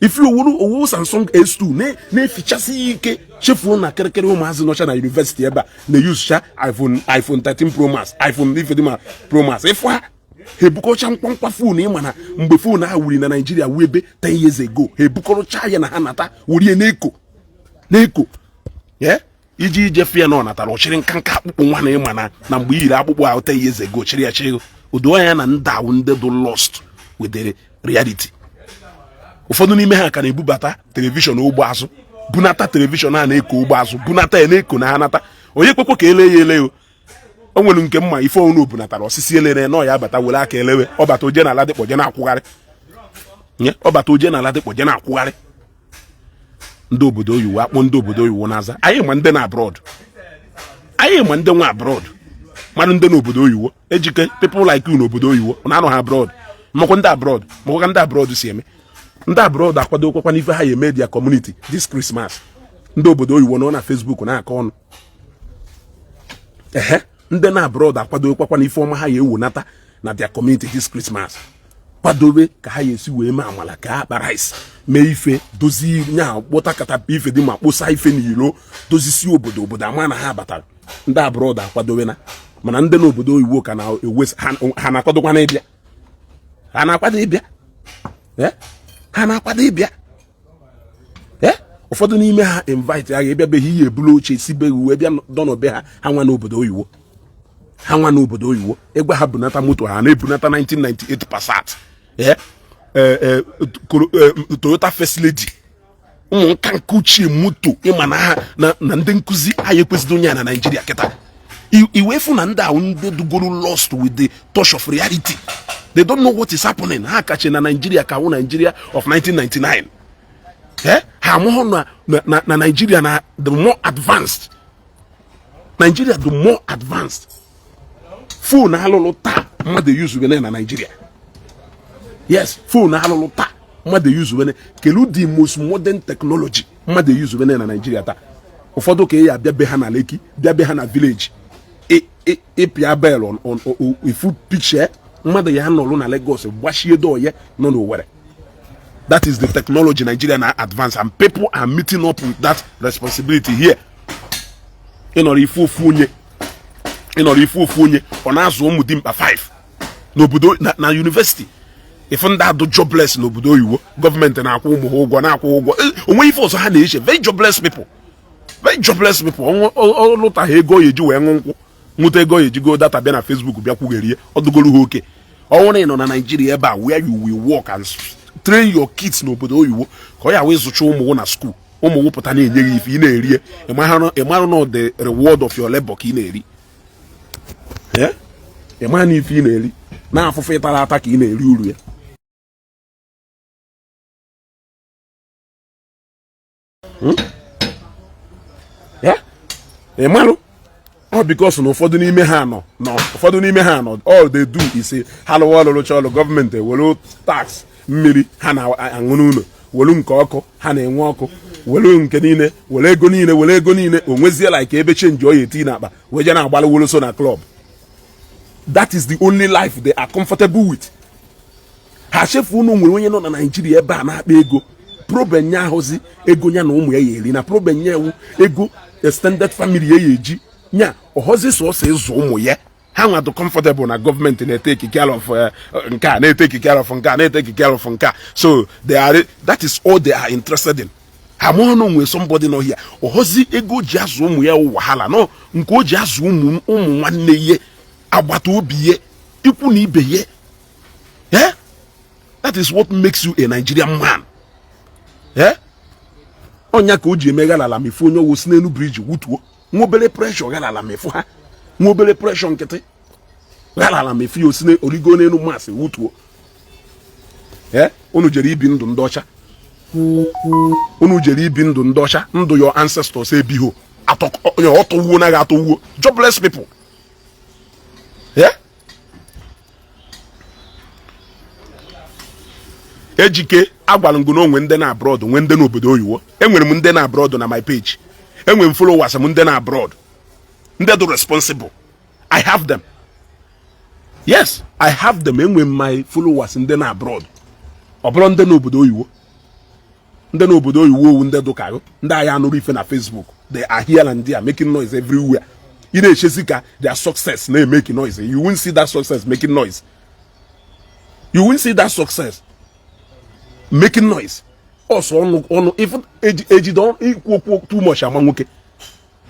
ifi owolu owu Samsung S2 na-efichasị ya ike, chefuo na kịrịkịrị ụmụazị nọcha na university ebe a na-eyuzucha iPhone 13 Pro Max, iPhone ifedima Pro Max. Ịfụ ha, ha ebukọcha mkpọmkpa phone. Ịma na mgbe phone ahụ wuri na Naijiria wu ebe 10 years ago, ha ebukọrọcha ya na ha nata wurie na-eko na-eko iji ije fie na ọ natara ọchịrị nka nka akpụkpọ nwa na ịma na mgbe yiri akpụkpọ ahụ 10 years ago, chịrị ya chịrị odo anya na ndị ahụ ndị dị lost with the reality. Ụfọdụ n'ime ha ka na-ebubata television ogbe azụ, bunata television a na-eko ogbe azụ, bunata ya na-eko na ha nata. Onye kwekwe ka ele ya ele o. O nwere nke mma ife ọnụ obunatara osisi elere na ọ ya abata were aka elewe. Ọbata oje na ala dịkpọ je na-akwụgharị nye ọbata oje na ala dịkpọ je na-akwụgharị. Ndị obodo oyiwo akpọ ndị obodo oyiwo na-aza anyị ma ndị na abroad, anyị ma ndị nwe abroad, mmadụ ndị n'obodo oyiwo ejike. People like you n'obodo oyiwo na-anọ ha abroad, makwa ndị abroad, makwa ndị abroad si eme. Ndị abroad akwadokwa n'ife ha ya eme their community this Christmas. Ndị obodo oyiwo nọ na Facebook na-akọ ọnụ. Ehe, ndị na abroad akwadokwa n'ife ọma ha ya ewonata na their community this Christmas, kwadobe ka ha ya esi wee mee amala, ka akpa rice, mee ife, dozie nya, kpụta katapa ife dị ma kposa ife n'ilo, dozisi obodo, obodo ama na ha batara. Ndị abroad akwadobe na, mana ndị n'obodo oyibo ka na-ewe ha na-akwadokwa n'ịbịa, ha na-akwado ịbịa, ha na-akwado ịbịa. Ụfọdụ n'ime ha invite agha ịbịabeghị ihe ebulu oche sibeghị wee bịa dọnọbe ha. Ha nwa n'obodo oyibo, ha nwa n'obodo oyibo ịgwa ha bunata moto, ha na-ebunata 1998 Passat, Toyota First Lady, ụmụ nka nke ochie moto. Ịma na ha na ndị nkụzi anyị ekwesịghị onye a na Naijiria kịta. Iwe fụ na ndị ahụ ndị dugoro lost with the touch of reality. They don't know what is happening. Ha kache na Naijiria ka wụ Nigeria of 1999. Ha amụghị na Nigeria na the more advanced Nigeria, the more advanced phone alụlụ taa mmadụ eyuzubene na Nigeria. Yes, phone alụlụ taa mmadụ eyuzubene kelu the most modern technology mmadụ eyuzubene na Nigeria taa. Ụfọdụ ka ị ya abịa be ha na Lekki, bịa be ha na village, ịpịa bell, ifu picture mmadụ ya nọrụ na Lagos gbachie door ya nọ n'Owerri. That is the technology Nigeria na advance, and people are meeting up with that responsibility here. Ịnọrọ ife ofu onye, ịnọrọ ife ofu onye ọ na-azụ ụmụ dimkpa 5 n'obodo na university. Ife ndị adụ jobless n'obodo oyibo, gọọmenti na-akwụ ụmụ ha ụgwọ, na-akwụ ụgwọ. Onwe ife ọzọ ha na-eche. Very jobless people, very jobless people. Ọlụtaghị ego ya eji wee ṅụ nkwụ, nweta ego ya eji go data, bịa na Facebook bịa kwugherie ọdụgoro ha oke. Ọnwụ na ị nọ na Naijiria ebe a where you will work and train your kids n'obodo oyibo ka ọ ya wee zụcha ụmụ na school, ụmụ wụpụta na-enye gị ife ị na-erie, ịmarụ na the reward of your labor ka ị na-eri. Ịma na ife ị na-eri na afụfụ ịtara ata ka ị na-eri uru ya. Ị marụ ọ because na ụfọdụ n'ime ha nọ ụfọdụ n'ime ha nọ, all they do is ha lụwa ọlụlụcha ọlụ, gọọmenti ewere tax mmiri ha na-aṅụ n'ụlọ, welu nke ọkụ ha na-enwe ọkụ, welu nke niile, were ego niile, were ego niile. O nwezie like ebe change ọ ya eti n'akpa wee je na-agbalị wolo so na club. That is the only life they are comfortable with. Ha chefu unu nwere onye nọ na Naijiria ebe a na-akpa ego. Problem ya ahụzi ego ya na ụmụ ya ya eri na problem ya ewu ego extended family ya ya eji nya ọhọzi sọsọ ịzụ ụmụ ya. Ha nwado comfortable na gọọmenti na-etake care of nke a, na-etake care of nke a, na-etake care of nke a, so they are that is all they are interested in. Ha mụọ na onwe somebody nọ here, ọhọzi ego ji azụ ụmụ ya wahala nọ nke o ji azụ ụmụ ụmụ nwanne ihe, agbata obi ya, ikwu na ibe ya. Eh, that is what makes you a Nigerian man. Eh, ọnya ka o ji eme ghalala mefu onye owu si n'elu bridge wutuo nwa obere pressure, ghalala mefu ha nwa obere pressure nkịtị, ghalala mefu ya osi origo n'elu masị wutuo. Eh, unu jere ibi ndụ ndị ọcha, unu jere ibi ndụ ndị ọcha, ndụ your ancestors ebiho ọtọwuo naghị atọwuo. Jobless people. Yeah? Ejike, agwara m gị na onwe ndị na abroad, nwe ndị n'obodo oyibo. Enwere m ndị na abroad na my page. Enwere m followers m ndị na abroad, ndị dị responsible. I have them. Yes, I have them. Enwere m my followers ndị na abroad, ọ bụrụ ndị n'obodo oyibo. Ndị n'obodo oyibo owu ndị dụka ndị agha anụrụ ife na Facebook. They are here and there making noise everywhere. Ị na-echezi ka their success na-emeki noise. You won't see that success making noise. You won't see that success making noise. Ọsọ ọnụ ọnụ ife ejide ikwu okwu too much ama nwoke.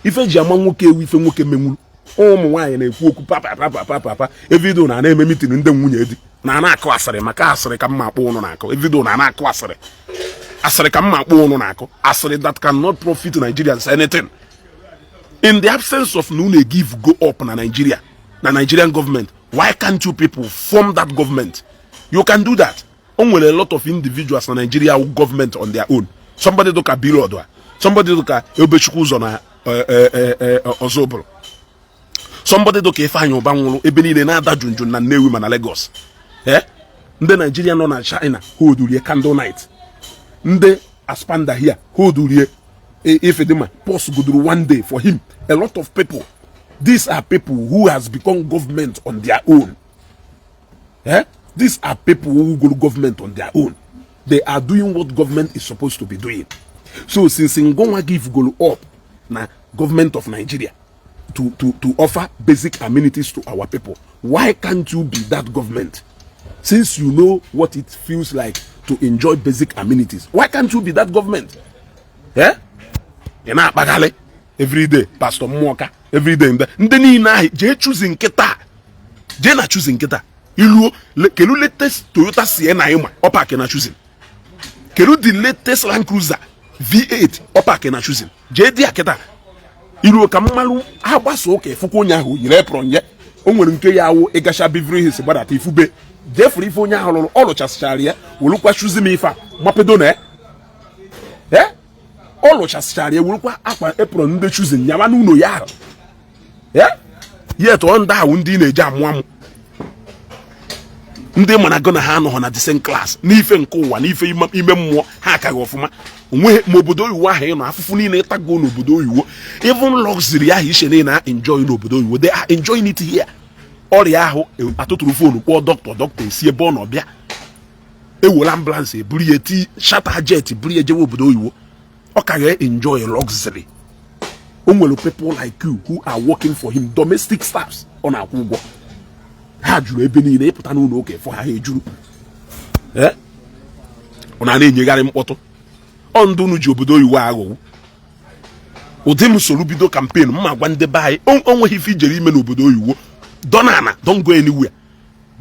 Ife eji ama nwoke ewu ife nwoke menwuru. Ụmụ nwaanyị na-ekwu okwu papa papa papa papa evido na na-eme meeting. Ndị nwunye di na na-akụ asịrị, maka asịrị ka mma akpọ ụnụ na-akụ. Evido na na-akụ asịrị, asịrị ka mma akpọ ụnụ na-akụ, asịrị that cannot profit Nigerians anything. In the absence of na unu give go up na Nigeria, na Nigerian government, why can't you people form that government? You can do that. O nwere a lot of individuals na Nigeria government on their own. Somebody dụka Bilodua, somebody dụka Ebechukwu ụzọ na Ọzọbụrụ, somebody dụka Ifeanyị Ụba nwụrụ ebe niile na-ada junjun na Nnewi ma na Lagos. Ndị Naijiria nọ na China holdurie candle night. Ndị Aspanda here holdurie Ifedima pause goduru one day for him. A lot of people, these are people who has become government on their own. These are people who go to government on their own. They are doing what government is supposed to be doing. So since Ngonwa give go up na government of Nigeria to offer basic amenities to our people, why can't you be that government? Since you know what it feels like to enjoy basic amenities, why can't you be that government? Eh? Ị na-akpaghalị everyday, Pastor Mmụọka everyday. Ndị niile ahụ jee chuzi nkịta, jee na chuzi nkịta iluo kelu latest Toyota Sienna ịma ọ park na Choosing. Kedu the latest Land Cruiser V8 ọ park na Choosing? Jee dị ya kịta iruo ka mmalụ agbasa ụka ịfụkwa onye ahụ yiri apron ya. O nwere nke ya awụ ịgacha Beverly Hills gbadata ifube jefuru ife onye ahụ lụrụ. Ọ lụchasịchara ya, welukwa chuzi m ife a mapedo na ya. Ọ lụchasịchara ya, welukwa akwa apron ndị Choosing nyama n'ụlọ ya ahụ yet ọ ndị ahụ ndị ị na-eji amụ amụ, ndị mana gụ na ha anọghọ na the same class n'ife nke ụwa, n'ife ime mmụọ. Ha akaghị ọfụma onweghị ma obodo oyibo ahụ ị nọ. Afụfụ niile ịtago n'obodo oyibo, even luxury ahụ iche niile na enjoy n'obodo oyibo, they are enjoying it here. Ọrịa ahụ atụtụrụ phone kpọọ dọkịta, dọkịta esi ebe ọ nọ bịa, ewere ambulance eburu ya, eti charter jet buru ya jewe obodo oyibo. Ọ ka ga-enjoy luxury. O nwere people like you who are working for him, domestic staffs ọ na-akwụ ụgwọ. Ha juru ebe niile. Ịpụta n'ụlọ ụka ịfụ ha, ha ejuru. Ọ na-enyegharị mkpọtụ. Ọ ndụ unu ji obodo oyibo aghọgbu. Ụdị m soro bido campaign mma gwa ndị be anyị, o nweghị ife ijere ime n'obodo oyibo. Donana, don't go anywhere.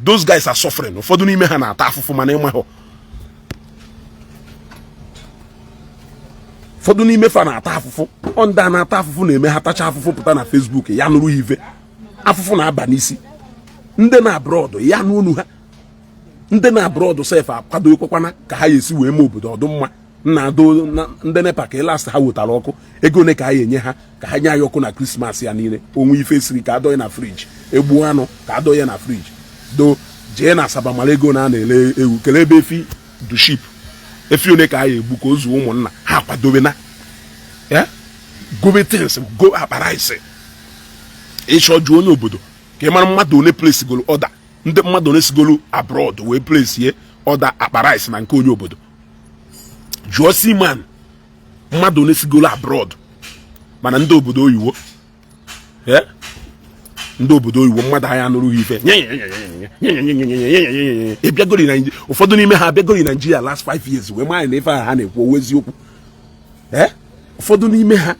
Those guys are suffering. Ụfọdụ n'ime ha na-ata afụfụ, mana ịma ụfọdụ n'ime fa na-ata afụfụ. Ọ ndị a na-ata afụfụ na-eme ha tacha afụfụ pụta na Facebook ya nụrụ ife afụfụ na-aba n'isi. Ndị na abroad ya n'onu ha, ndị na abroad sef akwado ekwekwana ka ha esi wee mee obodo ọdụmma. Nna ado ndị NEPA ka last ha wetara ọkụ, ego ole ka ha enye ha ka ha nye anyị ọkụ na Christmas ya niile? Onwe ife siri ka adọghị na fridge, egbuo anụ ka adọghị ya na fridge. Do jee na Asaba mara ego na a na-ele ewu. Kelee ebe efi duship, efi one ka a ya egbu ka o zuo ụmụnna ha akwadobe na ya gobe things go akpa rice. Ịchọ jụọ onye obodo ka ị mara mmadụ one place golo order, ndị mmadụ one sigolo abroad wee place ye order akpa rice na nke onye obodo. Jụọ seaman mmadụ one sigolo abroad. Mana ndị obodo oyibo, ndị obodo oyibo, mmadụ anya anụrụ ha ife ịbịagori na ụfọdụ n'ime ha abịagori Naijiria last 5 years wee maa na ife ahụ ha na-ekwu owu eziokwu. Ụfọdụ n'ime ha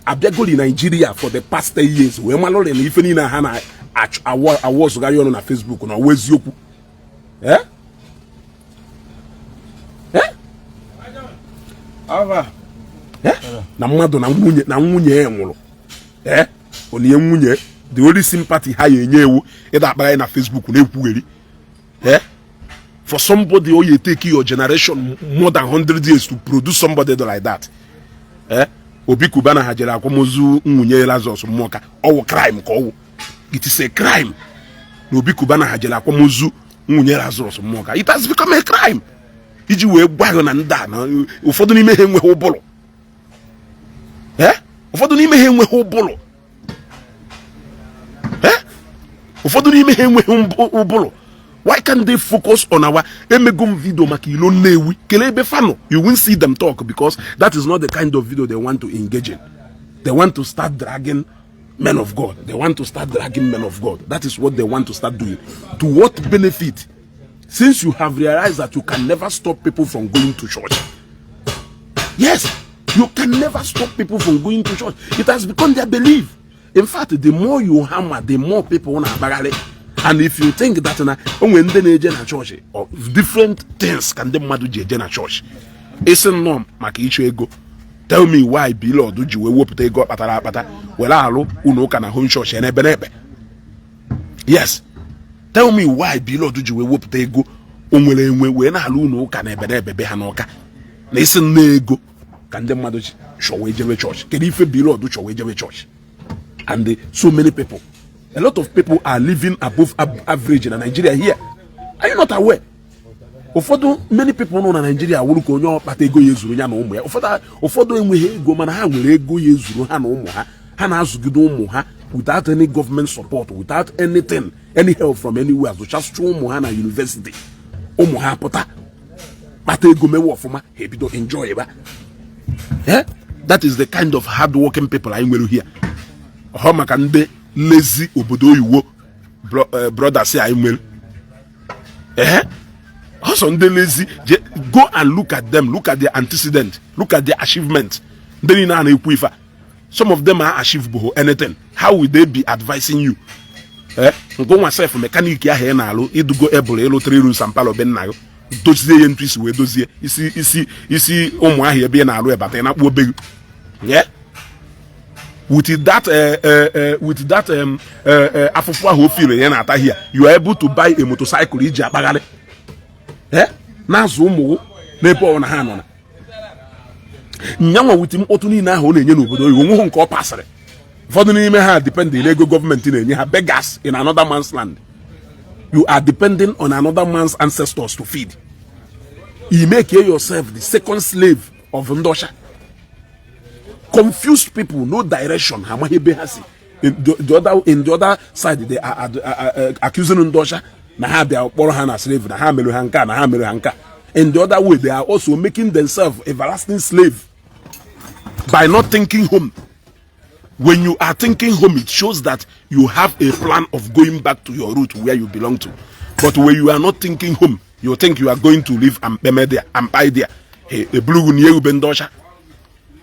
abịagori Naijiria for the past 10 years wee malụrị na ife niile ha na-awọzụgharị ọnụ na Facebook na ọwụ eziokwu. Eh? Eh? Eh? Na mmadụ na nwunye na nwunye ya nwụrụ, ee, onye nwunye, the only sympathy ha ya enye ewu ịda akpara ya na Facebook na-ekwugheri. Eh, for somebody oh, you take your generation more than 100 years to produce somebody like that. Eh, Obi Cubana ha jere akwamozu nwunye Lazarus Mmụọka, ọwụ crime ka ọwụ. It is a crime na Obi Cubana ha jere akwamozu nwunye Lazarus Mmụọka. It has become a crime. Iji wee gwa gị na ndị a na ụfọdụ n'ime ha enweghị ụbụrụ. Ụfọdụ n'ime ha enweghị ụbụrụ. Ụfọdụ n'ime ha enweghị ụbụrụ. Why can't they focus on our? Emego m video maka Ilo Nnewi. Kelee ebe fanụ. You won't see them talk because that is not the kind of video they want to engage in. They want to start dragging men of God. They want to start dragging men of God. That is what they want to start doing. To what benefit, since you have realized that you can never stop people from going to church? Yes, you can never stop people from going to church. It has become their belief. In fact, the more you hammer, the more people na-agbagharị. And if you think that na onwe ndị na-eje na chọọchị or different things ka ndị mmadụ ji eje na chọọchị, isi nnọọ maka ịchọ ego, tell me why Blord ji wee wepụta ego kpatara akpata were alụ ụlọ ụka na home church n'ebe n'ebe. Yes, tell me why Blord ji wee wepụta ego o nwere enwe wee na-alụ ụlọ ụka na ebe n'ebe be ha n'Ọka, na isi nnọọ ego ka ndị mmadụ ji chọwa ejebe chọọchị. Kedu ife Blord chọwa ejebe chọọchị? And so many people, a lot of people are living above average na Nigeria here. Are you not aware? Ụfọdụ, many people nọ na Nigeria wụrụ ka onye ọkpata ego ya ezuru ya na ụmụ ya. Ụfọdụ enweghị ego, mana ha nwere ego ya ezuru ha na ụmụ ha. Ha na-azụgide ụmụ ha without any government support, without anything, any help from anywhere, zụchasịcha ụmụ ha na university. Ụmụ ha pụta, kpata ego, mewe ọfụma, ha ebido enjoy ba. Eh? That is the kind of hard working people anyị nwere here. Ọ maka ndị lezi obodo oyiwo brothers anyị nwere. Ee, ọsọ ndị lezi. Go and look at them. Look at their antecedent, look at their achievement. Ndị niile a na-ekwu ife a, some of them are achieve bụ anything. How will they be advising you? Eh, nke nwa sef mechanic ahụ ị na-alụ, idugo ebụl ịlụ three rooms and parlour be nna gị, dozie ya ntu isi wee dozie isi isi isi ụmụ ahụ ebe ị na-alụ ebata ị na-akpụ obe gị. Yeah? With that with that afụfụ ahụ o feel ya na-ata here, you are able to buy a motorcycle iji akpagharị, eh, na-azụ ụmụ n'ebe ọ na ha nọ na nyanwa. With mkpọtụ niile ahụ ọ na-enye n'obodo oyibo, onweghị nke ọ pasịrị. Ụfọdụ n'ime ha depend n'ego gọọmenti na-enye ha. Beggars in another man's land. You are depending on another man's ancestors to feed you. Make yourself the second slave of ndị ọcha. Confused people, no direction. Ha amaghị ebe ha si. In the other side, they are accusing ndị ọcha na ha bịa kpọrọ ha na slave, na ha mere ha nke a, na ha mere ha nke a. In the other way, they are also making themselves everlasting slave by not thinking home. When you are thinking home, it shows that you have a plan of going back to your root, where you belong to. But when you are not thinking home, you think you are going to live and peme there and buy there. Hey, ebulugu na ewube ndị ọcha.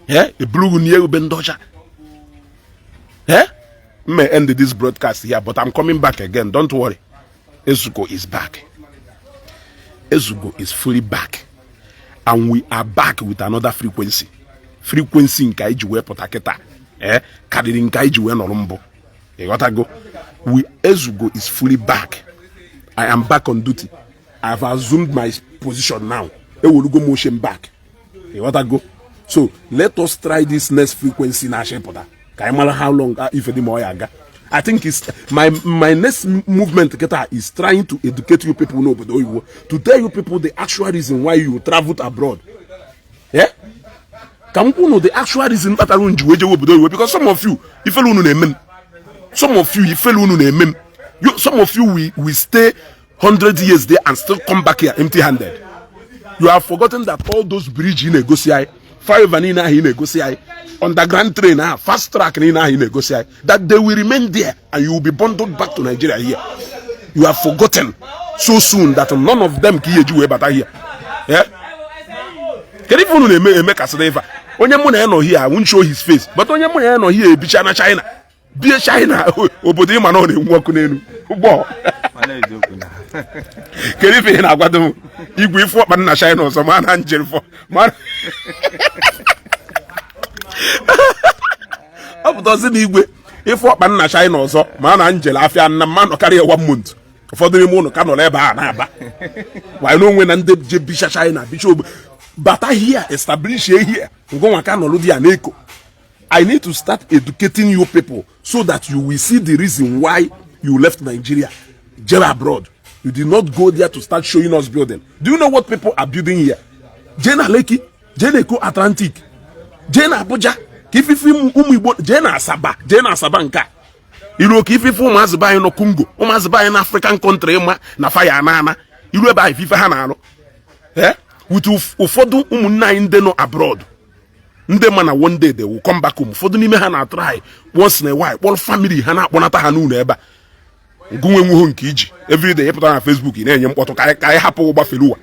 Eh, ebulugu na ewube ndị ọcha. Eh, may end this broadcast here, but I'm coming back again. Don't worry. Ezugo is back. Ezugo is fully back, and we are back with another frequency. Frequency nke anyị ji wee pụta kịta, eh, karịrị nke anyị ji wee nọrọ mbụ. Ịghọtago? We, Ezugo is fully back. I am back on duty. I have assumed my position now. Ewelugo motion back. Ịghọtago? So let us try this next frequency na-achị pụta ka anyị mara how long ife dị ma ọ ya aga. I think it's my next movement kịta is trying to educate you people n'obodo oyibo, to tell you people the actual reason why you traveled abroad. Yeah? Ka m kwunu the actual reason kpatara unu ji wee jewe obodo oyibo, because some of you, ifele unu na-eme m. Some of you, ifele unu na-eme m. Some of you will stay 100 years there and still come back here empty handed. You have forgotten that all those bridge ị na-egosi anyị, flyover niile ahụ ị na-egosi anyị, underground train ahụ, fast track niile ahụ ị na-egosi anyị, that they will remain there and you will be bundled back to Nigeria here. You have forgotten so soon that none of them ka ihe eji wee bata here. Yeah? Kedu ife unu na-eme eme kasịrị ife a? Onye mụ na ya nọ here, I won't show his face, but onye mụ na ya nọ here ebicha na China, bie China, obodo ịma na ọ na-enwu ọkụ n'elu ụgbọ. Mana eziokwu na Kedu ife ị na-agwado m, igwe ife ọkpa na China ọzọ ma na njem fọ ma ọ pụtazi na igwe ife ọkpa nna China ọzọ ma na njel afịa nna mma nọ karịa one month. Ụfọdụ n'ime ụnụ ka nọ n'ebe a na-aba wanyị n'onwe na ndị je bicha China, bicha ogbe, bata here, establish here, ngụnwa ka nọlụ di ya na-eko. I need to start educating you people so that you will see the reason why you left Nigeria, jebe abroad. You did not go there to start showing us building. Do you know what people are building here? Jee na Lekki, jee na Eko Atlantic, jee na Abuja ka ifife ụmụ Igbo, jee na Asaba, jee na Asaba nke a iruo ka ifife ụmụazị be anyị nọ Congo, ụmụazị be anyị na African country ma na faya ana ana iru ebe ahụ ifife ha na-alụ with ụfọdụ ụmụnne anyị ndị nọ abroad, ndị ma na one day they will come back home. Ụfọdụ n'ime ha na-atry once in a while kpọrọ family ha na-akpọnata ha n'ụlọ ebe a. Ngụnwe nwuho nke iji everyday ịpụta na Facebook ị na-enye mkpọtụ ka anyị hapụ gbafere ụwa.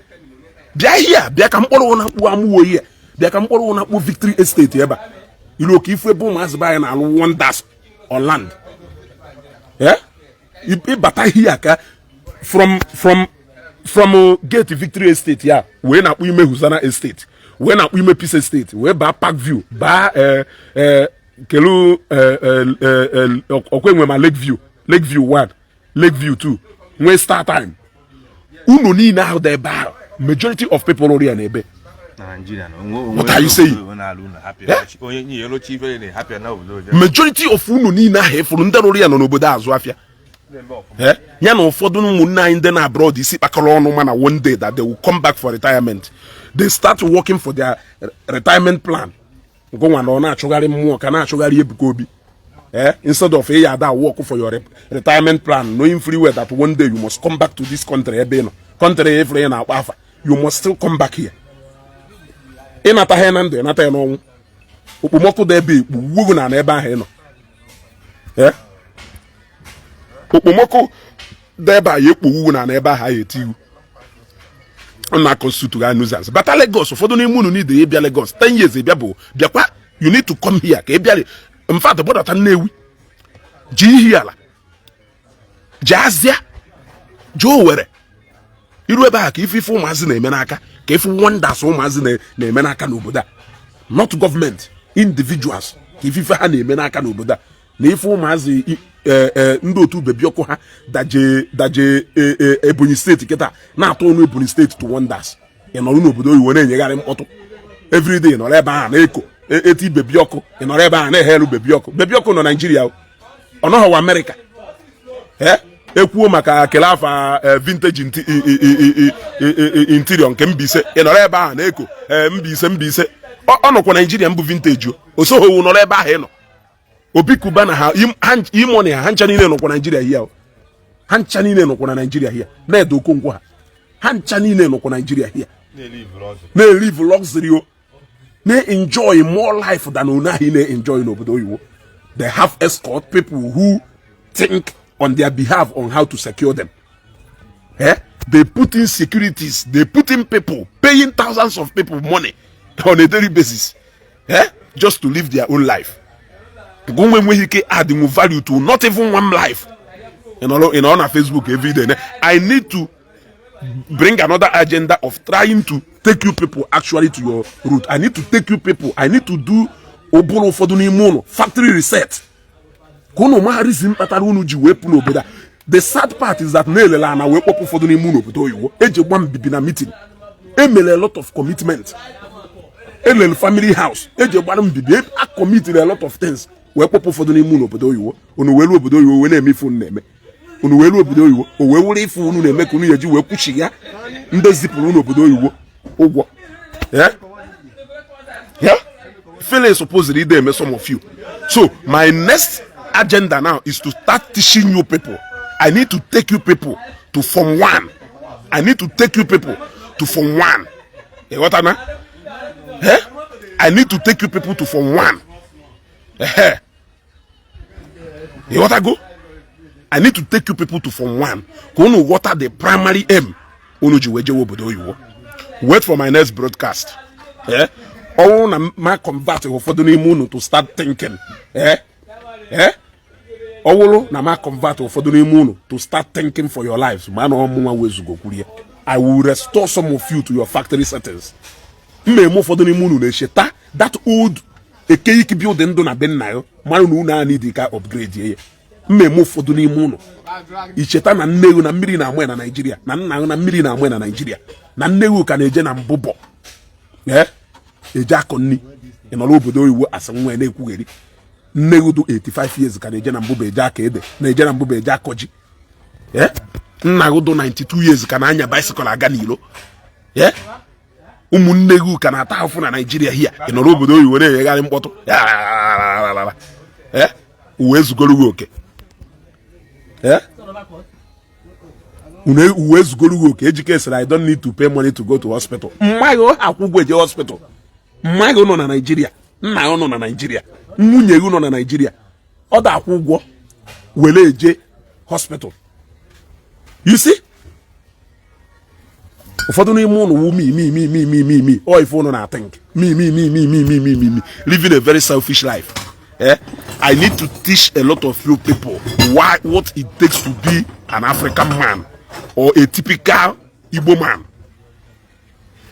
Bịa hia, bịa ka mkpọrọ na mkpu amụwo ihe, bịa ka mkpọrọ na mkpu Victory Estate ebe a iru oke ifu ebe ụmụazị be anyị na-alụ wonders on land. Ịbata hia ka from gate Victory Estate ya wee na-akpọ ime Husana Estate, wee na-akpọ ime Peace Estate, wee baa Park View, baa kelu ọkwa enwe ma Lake View, Lake View 1, Lake View 2, nwee Star Time. Unu niile ahụ dị ebe ahụ, majority of people rụrụ ya n'ebe. What are you saying? Majority of unu niile ahụ ịfụrụ ndị rụrụ ya nọ n'obodo azụ afịa ya na ụfọdụ ụmụnne anyị ndị na abroad isi kpakọrọ ọnụ, mana one day that they will come back for retirement, they start working for their retirement plan. Ngụnwa na ọ na-achụgharị mmụọ ka na-achụgharị Ebuka Obi, instead of ịya ada work for your retirement plan, knowing free well that one day you must come back to this country ebe ị nọ, country efere ị na-akpọ afa. You must still come back here. Ịnata ha na ndụ, ịnata ya n'ọnwụ. Okpomọkụ dị ebe ikpu wugo na ebe ahụ ị nọ, okpomọkụ dị ebe a ya ekpo uwu na ebe ahụ ya eti iwu ọ na constitute ga nuisance. Bata Lagos. Ụfọdụ n'ime unu need ịbịa Lagos 10 years ịbịa bụ bịakwa. You need to come here ka ị bịa. In fact, gbọdọta Nnewi, ji ihi ala, ji azịa, ji Owere iru ebe ahụ ka ife ife ụmụazị na-eme n'aka, ka ife wonders ụmụazị na-eme n'aka n'obodo a, not government, individuals, ka ife ife ha na-eme n'aka n'obodo a na ife ụmụazị ndị otu bebi ọkụ ha daje daje Ebonyi Steeti kịta na-atụ ọnụ Ebonyi Steeti to wonders. Ị nọrọ n'obodo oyibo na-enyegharị mkpọtụ everyday, nọrọ ebe ahụ na-eko eti bebi ọkụ, ị nọrọ ebe ahụ na-ehe elu bebi ọkụ. Bebi ọkụ nọ Naijiria, ọ nọghọwa Amerịka. Ekwuo maka kele afa vintage interior nke Mbaise, ị nọrọ ebe ahụ na-eko Mbaise Mbaise. Ọ nọkwa Naijiria mbụ vintage o osoghị nọrọ ebe ahụ ị nọ. Obi Kuba na ha imoni ha ncha niile nọkwa Naijiria hia, ha ncha niile nọkwa na Naijiria hia na-ede Okonkwo ha, ha ncha niile nọkwa Naijiria hia na-elive luxury o na-enjoy more life than one ahụ na-enjoy n'obodo oyibo. They have escort people who think on their behalf on how to secure them. They put in securities, they put in people, paying thousands of people money on a daily basis, just to live their own life. Gonwe enweghị ike add value to not even one life. In on Facebook every day. I need to bring another agenda of trying to take you people actually to your root. I need to take you people. I need to do ụbụrụ ụfọdụ n'ime ụlọ factory reset ka unu ma reason kpatara unu ji wee pụ n'obodo a. The sad part is that na-elele ana wee kpọpụ ụfọdụ n'ime unu obodo oyibo, eji gba mbibi na meeting, emere a lot of commitment, elele family house eji gbara mbibi, a committed a lot of things wee kpọpụ ụfọdụ n'ime unu obodo oyibo. Unu wee ruo obodo oyibo wee na-eme ife unu na-eme. Unu wee ruo obodo oyibo, o wee were ife unu na-eme ka unu ya eji wee kwuchi ya ndị zipụrụ unu obodo oyibo ụgwọ. Yeah, feeling supposedly ide eme some of you. So my next agenda now is to start teaching you people. I need to take you people to form one. I need to take you people to form one. Ịghọta na? Eh? I need to take you people to form one. Eh? Ịghọtago? I need to take you people to form one ka unu ghọta the primary aim unu ji wee jewe obodo oyibo. Wait for my next broadcast. Eh? Ọwụ na ma convert ụfọdụ n'ime unu to start thinking. Eh? Eh? Ọwụrụ na ma convert ụfọdụ n'ime unu to start thinking for your lives, ma na ọmụnwa wezugo kwuru ya. I will restore some of you to your factory settings. Mmemme ụfọdụ n'ime unu na-echeta that old ekeik building ndụ na be nna ya, mara na unu a need ka upgrade ya. Mmemme ụfọdụ n'ime unu icheta na nne ewu na mmiri na-amụ ya na Naịjirịa, na nna na mmiri na-amụ ya na Naịjirịa, na nne ewu ka na-eje na mbụbọ eje akọ nri. Ị nọrọ obodo oyibo asị nwa ya na-ekwugheri. Nne ewu dị 85 years ka na-eje na mbụbọ eje aka ede, na-eje na mbụbọ eje akọ ji. Nna gị dụ 92 years ka na-anya bicycle aga n'ilo. Ụmụnne gị ka na-ata ahụfụ na Naijiria hia. Ị nọrọ obodo oyibo na-enyegharị mkpọtụ. Uwe ezugoro gị oke, uwe ezugoro gị oke. Ejike sịrị, "I don't need to pay money to go to hospital." Mmaghị akwụ ụgwọ eje hospital. Mmaghị nọ na Naijiria, nna gị nọ na Naijiria, nwunye gị nọ na Naijiria, ọ da-akwụ ụgwọ were eje hospital. You see, ụfọdụ n'ime ụnụ wu me, me, me, me, me, me, me. Ọ ife ụnụ na-think, me, me, me, me, me, me, me, me, me, living a very selfish life. Eh? I need to teach a lot of you people why, what it takes to be an African man or a typical Igbo man.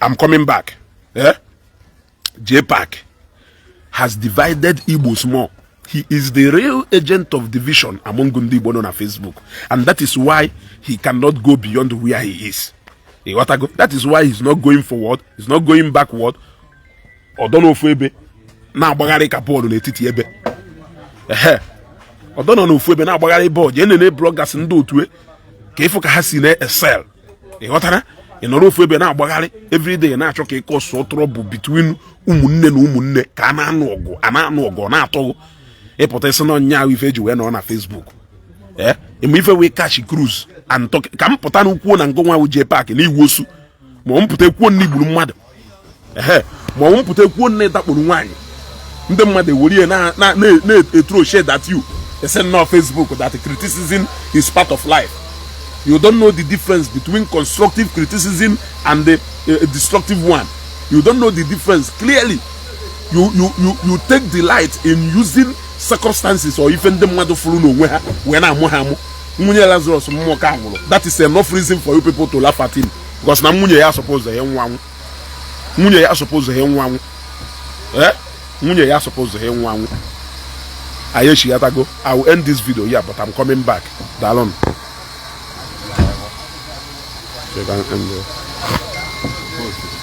I'm coming back. Eh? JPAC has divided Igbos more. He is the real agent of division among ndị Igbo nọ na Facebook, and that is why he cannot go beyond where he is. Ịghọtago? That is why he's not going forward, he's not going backward. Ọdọ n'ofu ebe na-agbagharị ka bọọlụ n'etiti ebe. Ehe, ọdọ nọ n'ofu ebe na-agbagharị bọọlụ. Jee nene bloggers ndị otu ka ịfụ ka ha si na-excel. Ịghọtara? Ị nọrọ ofu ebe na-agbagharị everyday, na-achọ ka ịkọ sụọ trouble between ụmụnne na ụmụnne, ka a na-anụ ọgụ, a na-anụ ọgụ, ọ na-atọghụ. Ịpụta isi na ọnya ahụ ife eji wee nọ na Facebook. Ee, ịma ife wee catch cruise and talk. Ka m pụta n'ukwuo na ngụnwa wụ JPAC na iwu osu, ma ọ m pụta ekwuo na igburu mmadụ. Ehe, ma ọ m pụta ekwuo na ịdakpuru nwaanyị, ndị mmadụ ewere na na-ethrow shade at you. Ese nnọọ Facebook that criticism is part of life. You don't know the difference between constructive criticism and the destructive one. You don't know the difference clearly. You take delight in using circumstances or ife ndị mmadụ fụrụ n'onwe ha wee na-amụ ha amụ. Nwunye Lazarus mmụọ ka nwụrụ, that is enough reason for you people to laugh at him, because na nwunye ya suppose ya nwa anwụ, nwunye ya suppose ya nwa anwụ. Eh, nwunye ya suppose ya nwa anwụ. Anyị echighatago. I will end this video here, but I'm coming back. Daalụnụ. So you can end there. Post.